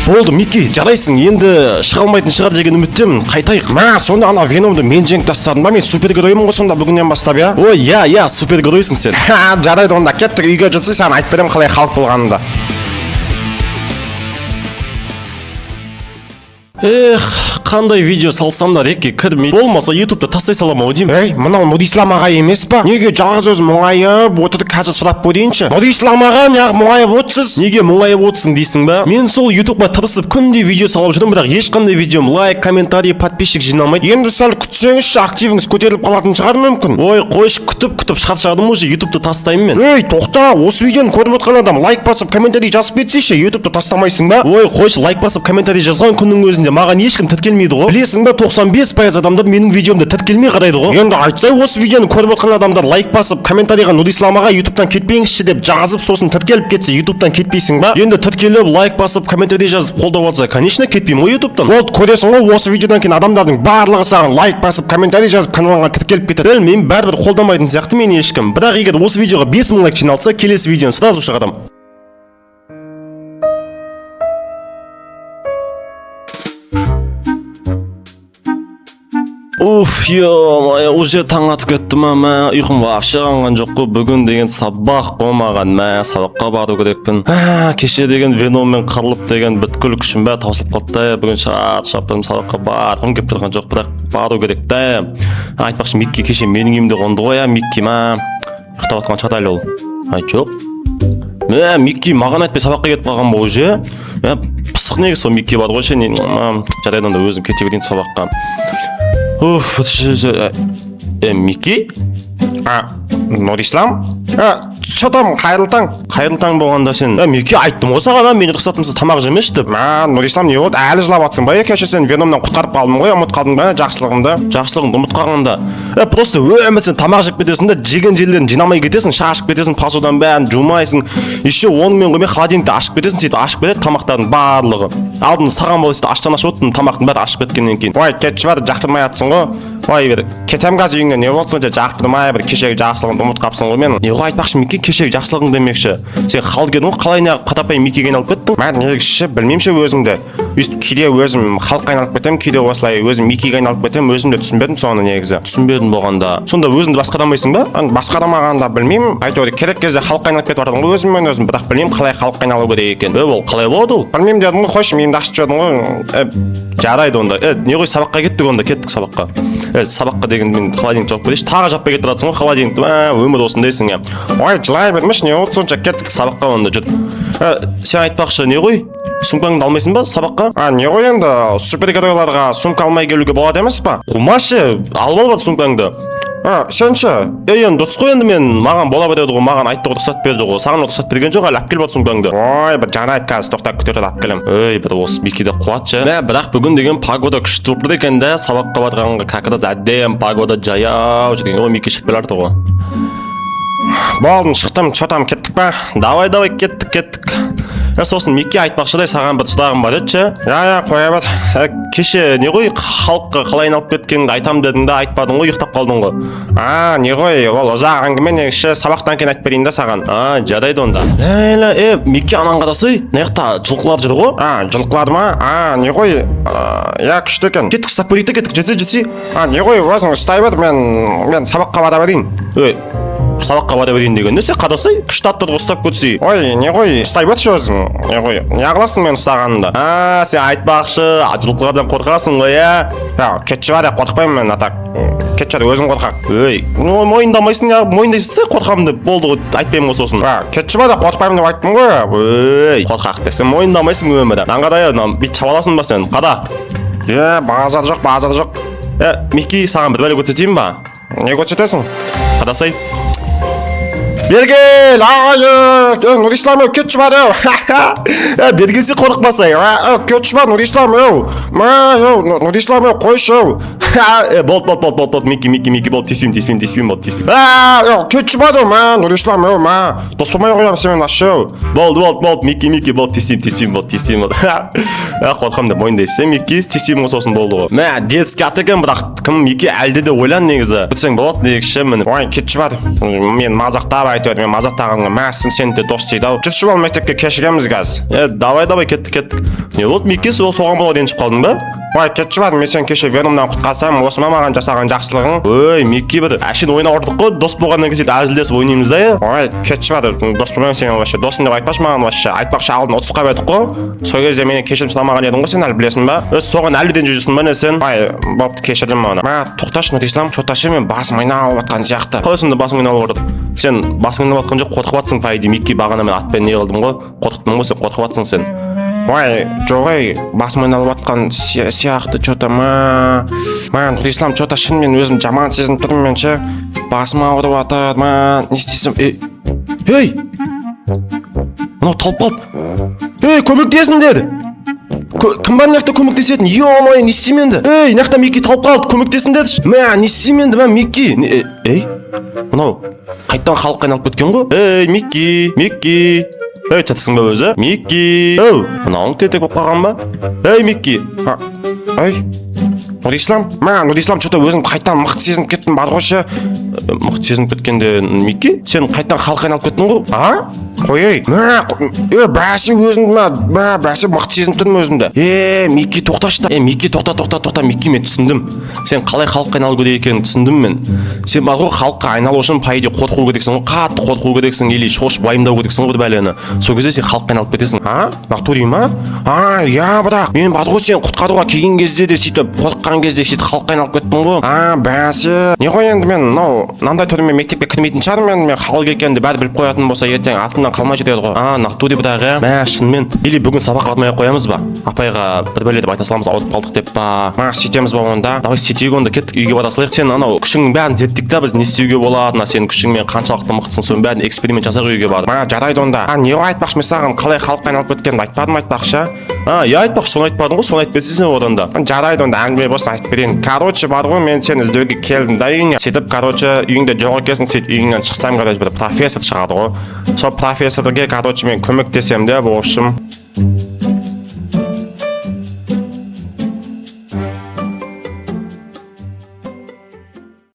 Болды, Микки, жарайсың, енді шыға алмайтын шығар деген үміттемін. Қайтайық. Мә, сонда ана Веномды мен жеңіп тастадым ба? Мен супергероймын ғой сонда бүгіннен бастап, иә? Ой, иә, иә, супергеройсың сен. Ха, жарайды онда, кеттік үйге, жүрсей, саған айтып беремін қалай Халк болғанымды. Эх, қандай видео салсам да рекке кірмейді. Болмаса ютубта тастай салам ау деймін. Ей, мынау Нұрислам ағай емес па? Неге жалғыз өзі мұңайып отыр? Қазір сұрап көрейінші. Нұрислам аға, неғып мұңайып отырсыз? Неге мұңайып отырсың дейсің ба? Мен сол ютубқа тырысып күнде видео салып жүрмін, бірақ ешқандай видеом лайк, комментарий, подписчик жиналмайды. Енді сәл күтсеңізші, активіңіз көтеріліп қалатын шығар мүмкін. Ой, қойшы, күтіп күтіп шаршадым, уже ютубты тастаймын мен. Ей, тоқта, осы видеоны көріп отқан адам лайк басып, комментарий жазып кетсейші, ютубты тастамайсың ба? Ой, қойшы, лайк басып, комментарий жазған күннің өзінде маған ешкім тіркелмейді ғой. Білесің ба, 95% адамдар менің видеомды тіркелмей қарайды ғой. Енді айтсай, осы видеоны көріп отқан адамдар лайк басып, комментарийға «Нұрислам аға, ютубтан кетпеңізші» деп жазып, сосын тіркеліп кетсе, ютубтан кетпейсің ба? Енді тіркеліп, лайк басып, комментарий жазып қолдап алса, конечно, кетпеймін ғой ютубтан. Болды, көресің ғой, осы видеодан кейін адамдардың барлығы саған лайк басып, комментарий жазып, каналыңа тіркеліп кетеді. Білмеймін, бәрібір қолдамайтын сияқты мені ешкім. Бірақ егер осы видеоға 5000 лайк жиналса, келесі видеоны сразу шығарамын. Уф, ё, уже таң атып кетті ма, мә, ұйқым вообще қанған жоқ қой. Бүгін деген сабақ қой маған, мә, сабаққа бару керекпін. Ә, кеше деген Веноммен қырылып деген бүткіл күшім бәрі таусылып қалды да, бүгін шаршап тұрмын, сабаққа барғым келіп тұрған жоқ, бірақ бару керек та. Айтпақшы, Микки кеше менің үйімде қонды ғой, ә, Микки, мә, ұйықтап жатқан шығар әлі ол. Ай, жоқ. Мә, Микки маған айтпай сабаққа кетіп қалған ба уже? Мә, пысық негізі сол Микки бар ғой ше, не, мә, жарайды онда, өзім кете берейін сабаққа. Уф, Микки? А, Нұрислам? А, че там, қайырлы таң. Қайырлы таң болғанда сен. Ә, Микки, айттым ғой саған, а, менің рұқсатымсыз тамақ жемеші деп. Мә, Нұрислам, не болды? Әлі жылап жатсың ба? Е, кеше сені Веномнан құтқарып қалдым ғой, ұмытып қалдың ба жақсылығымды? Жақсылығыңды ұмытып қалғанда. Ә, просто өмір сен тамақ жеп кетесің да, жеген жерлерін жинамай кетесің, шашып кетесің, посуданың бәрін жумайсың. Еще онымен қоймай холодильникті ашып кетесің, сөйтіп ашып кетеді тамақтардың барлығы. Алдын саған болып сөйтіп аштан ашып отырдым, тамақтың бәрі ашып кеткеннен кейін. Ой, кетші бар, жақтырмай жатсың ғой. Ой, бір кетем қазір үйіңнен, не болды сонша жақтырмай, бір кешегі жақсылығыңды ұмытып қалыпсың ғой менің. Не ғой, айтпақшы, Микки, кешегі жақсылығың демекші. Сен Халк едің ғой, қалай неғып қарапайым Миккиге айналып кеттің? Мә, негізі білмеймін ше өзімді. Өйстіп кейде өзім Халкқа айналып кетемін, кейде осылай өзім Миккиге айналып кетемін, өзім де түсінбедім соны негізі. Түсінбедім болғанда. Сонда өзіңді басқара алмайсың ба? Енді басқарамағанда білмеймін, әйтеуір керек кезде Халкқа айналып кетіп жатырмын ғой өзіммен өзім, бірақ білмеймін қалай Халкқа айналу керек екен. Е, ол қалай болады ол? Білмеймін дедім ғой, қойшы, миымды ашытып жібердің ғой. Жарайды онда. Е, не ғой, сабаққа кеттік онда, кеттік сабаққа. Е, сабаққа деген мен холодильник жауып келейінші. Тағы жаппай кетіп жатрсың ғой холодильникті. Мә, өмір осындайсың, е. Ой, жылай бермеші, не болды сонша, кеттік. Сабаққа онда жүр. Е, сен айтпақшы, не ғой? Сумкаңды алмайсың ба сабаққа? А, не ғой енді, супергеройларға сумка алмай келуге болады емес па? Қумашы, алып ал бар сумкаңды. А, сен ше? Е, енді дұрыс қой енді, мен маған бола береді ғой, маған айтты ғой, рұқсат берді ғой. Саған рұқсат берген жоқ әлі, алып кел бар сумкаңды. Ой, бір жарайды, қазір тоқтап күте тұр, алып келемін. Ей, бір осы Миккиде қуат ше. Мә, бірақ бүгін деген погода күшті болып тұр екен да, сабаққа барғанға как раз әдемі погода, жаяу жүрген. Ой, Микки шығып келе жатыр ғой. Болдым, шықтым, че там, кеттік па? Давай, давай, кеттік, кеттік. Е, сосын Микки, айтпақшыдай саған бір сұрағым бар еді ше. Иә, иә, қоя бер. Ә, кеше не ғой, Халкқа қалай айналып кеткеніңді айтам дедің да, айтпадың ғой, ұйықтап қалдың ғой. А, не ғой, ол ұзақ әңгіме негізі, сабақтан кейін айтып берейін да саған. А, жарайды онда. Лә, е, Микки, ананы қарасай, мына жақта жылқылар жүр ғой. А, жылқылар ма? А, не ғой, иә, күшті екен. Кеттік, ұстап көрейік те, кеттік, жетсе, жетсе. А, не ғой, өзің ұстай бер, мен сабаққа бара берейін. Ей, сабаққа бара берейін деген несі, қарасай, күшті аттар ғой, ұстап көрсей. Ой, не ғой, ұстай берші өзің. Не ғой, не қыласың мен ұстағанымда? А, сен айтпақшы, жылқылардан қорқасың ғой, иә? Я, кетші бар, қорықпаймын мен, а так. Кетші бар, өзің қорқақ. Ей, мойындамайсың, неғып мойындайсың, қорқамын деп болды ғой, айтпаймын ғой сосын. А, кетші бар, қорықпаймын деп айттым ғой. Ей, қорқақ десең мойындамайсың өмірі. Мынаны қара, мынаны бүйтіп шаба аласың ба сен? Қара. Е, базар жоқ, базар жоқ. Е, Микки, саған бір бәле көрсетейін ба? Не көрсетесің? Қарасай. Бергел, ағай, е, Нұрислам, е, кетші бар, е. Е, бергелсе қорықпасай. Е, кетші бар, Нұрислам, е. Мә, е, Нұрислам, е, қойшы, е. Е, болды, болды, болды, болды, болды, Микки, Микки, Микки, болды, тиіспеймін, тиіспеймін, тиіспеймін, болды, тиіспеймін. А, е, кетші бар, е, мә, Нұрислам, е, мә. Дос болмай қоямын сенімен, ащы, е. Болды, болды, болды, Микки, Микки, болды, тиіспеймін, тиіспеймін, болды, тиіспеймін, болды. Ә, қорқамын деп мойындайсың, Микки, тиіспеймін ғой сосын, болды ғой. Мә, детский ат екен, бірақ кім, Микки, әлде де ойлан негізі. Бітсең болады негізі ше, міне. Ой, кетші бар. Мен мазақтап Әйтеуір мен мазақтағанға мәссің, сен де дос дейді ау. Жүрші, бол, мектепке кешігеміз қазір. Е, давай, давай, кеттік, кеттік. Не болды, Микки, соған бола ренжіп қалдың ба? Ой, кетші бар, мен сені кеше Веномнан құтқарсам, осы ма маған жасаған жақсылығың? Ой, Микки, бір әшейін ойнап ұрдық қой, дос болғаннан кейін сөйтіп әзілдесіп ойнаймыз да, иә. Ой, кетші бар, дос болмаймын сен вообще, досым деп айтпашы маған вообще. Айтпақшы, алдын ұтысқа едік қой, сол кезде менен кешірім сұрамаған едің ғой сен, әлі білесің ба? Өз, соған әлі ренжіп жүрсің ба, не сен? Ой, бопты, кешірдім оны. Мә, тоқташы, Нұрислам, чё-то мен басым айналып жатқан сияқты. Қалай сонда басың айналып жатыр? Сен басың айналып жатқан жоқ, қорқып жатсың, по идее, Микки. Бағана мен атпен не қылдым ғой, қорқыттым ғой, сен қорқып жатсың сен. Ой, жоқ, ей, басым айналып жатқан сияқты чё-то. Мә, мә, Нұрислам, чё-то шынымен өзім жаман сезініп тұрмын мен ше, басым ауырып жатыр. Мә, не істесем? Ей, ей, мынау талып қалды. Ей, көмектесіңдер! Кім бар мына жақта көмектесетін? Ё-моё, не істеймін енді? Ей, мына жақта Микки талып қалды, көмектесіңдерші. Мә, не істеймін енді? Мә, Микки, ей, мынау қайтадан халыққа айналып кеткен ғой. Ей, Микки, Микки, ей, жатсың ба өзі, Микки? Оу, мынауың тентек болып қалған ба? Ей, Микки! А, ей, Нұрислам, мә, Нұрислам, чё-то өзім қайтадан мықты сезініп кеттім бар ғой ше. Мықты сезініп кеткенде, Микки, сен қайтадан халыққа айналып кеттің ғой. А, қой, ей, мә, е, бәсе, өзімді, мә, мә, бәсе, мықты сезініп тұрмын өзімді. Е, Микки, тоқташы та. Е, Микки, тоқта, тоқта, тоқта, Микки, мен түсіндім, сен қалай халыққа айналу керек екенін түсіндім мен. Сен бар ғой, халыққа айналу үшін, по идее, қорқу керексің ғой, қатты қорқу керексің или шошып уайымдау керексің ғой бір бәлені. Сол кезде сен халыққа айналып кетесің. А, натуре ма? А, иә, бірақ мен бар ғой, сені құтқаруға келген кезде де сөйтіп қорыққан кезде сөйтіп халыққа айналып кеттім ғой. А, бәсе, не ғой енді, мен мынау мынандай түрмен мектепке кірмейтін шығармын енді. Мен халық екенімді бәрі біліп қоятын болса, ертең артымнан қалмай жүреді ғой. А, натуре, бірақ, иә, мә, шынымен. Или бүгін сабаққа бармай ақ қоямыз ба? Апайға бір бәле деп айта саламыз, ауырып қалдық деп па? Ма, сөйтеміз ба онда? Давай, сөйтейік онда. Кеттік, үйге бара салайық. Сен анау күшіңнің бәрін зерттейік та, біз не істеуге болады, мына сенің күшіңмен қаншалықты мықтысың, соның бәрін эксперимент жасайық үйге барып. Ма, жарайды онда. А, не ғой, айтпақшы, мен саған қалай халыққа айналып кеткенімді айтпадым, айтпақшы. А, иә, айтпақшы, соны айтпадың ғой, соны айтып берсең сен одан да. Жарайды онда, әңгіме болсын, айтып берейін. Короче, бар ғой, мен сені іздеуге келдім да үйіңе. Сөйтіп, короче, үйіңде жоқ екенсің. Сөйтіп үйіңнен шықсам, короче, бір профессор шығады ғой. Сол профессорге, короче, мен көмектесемін де, в общем.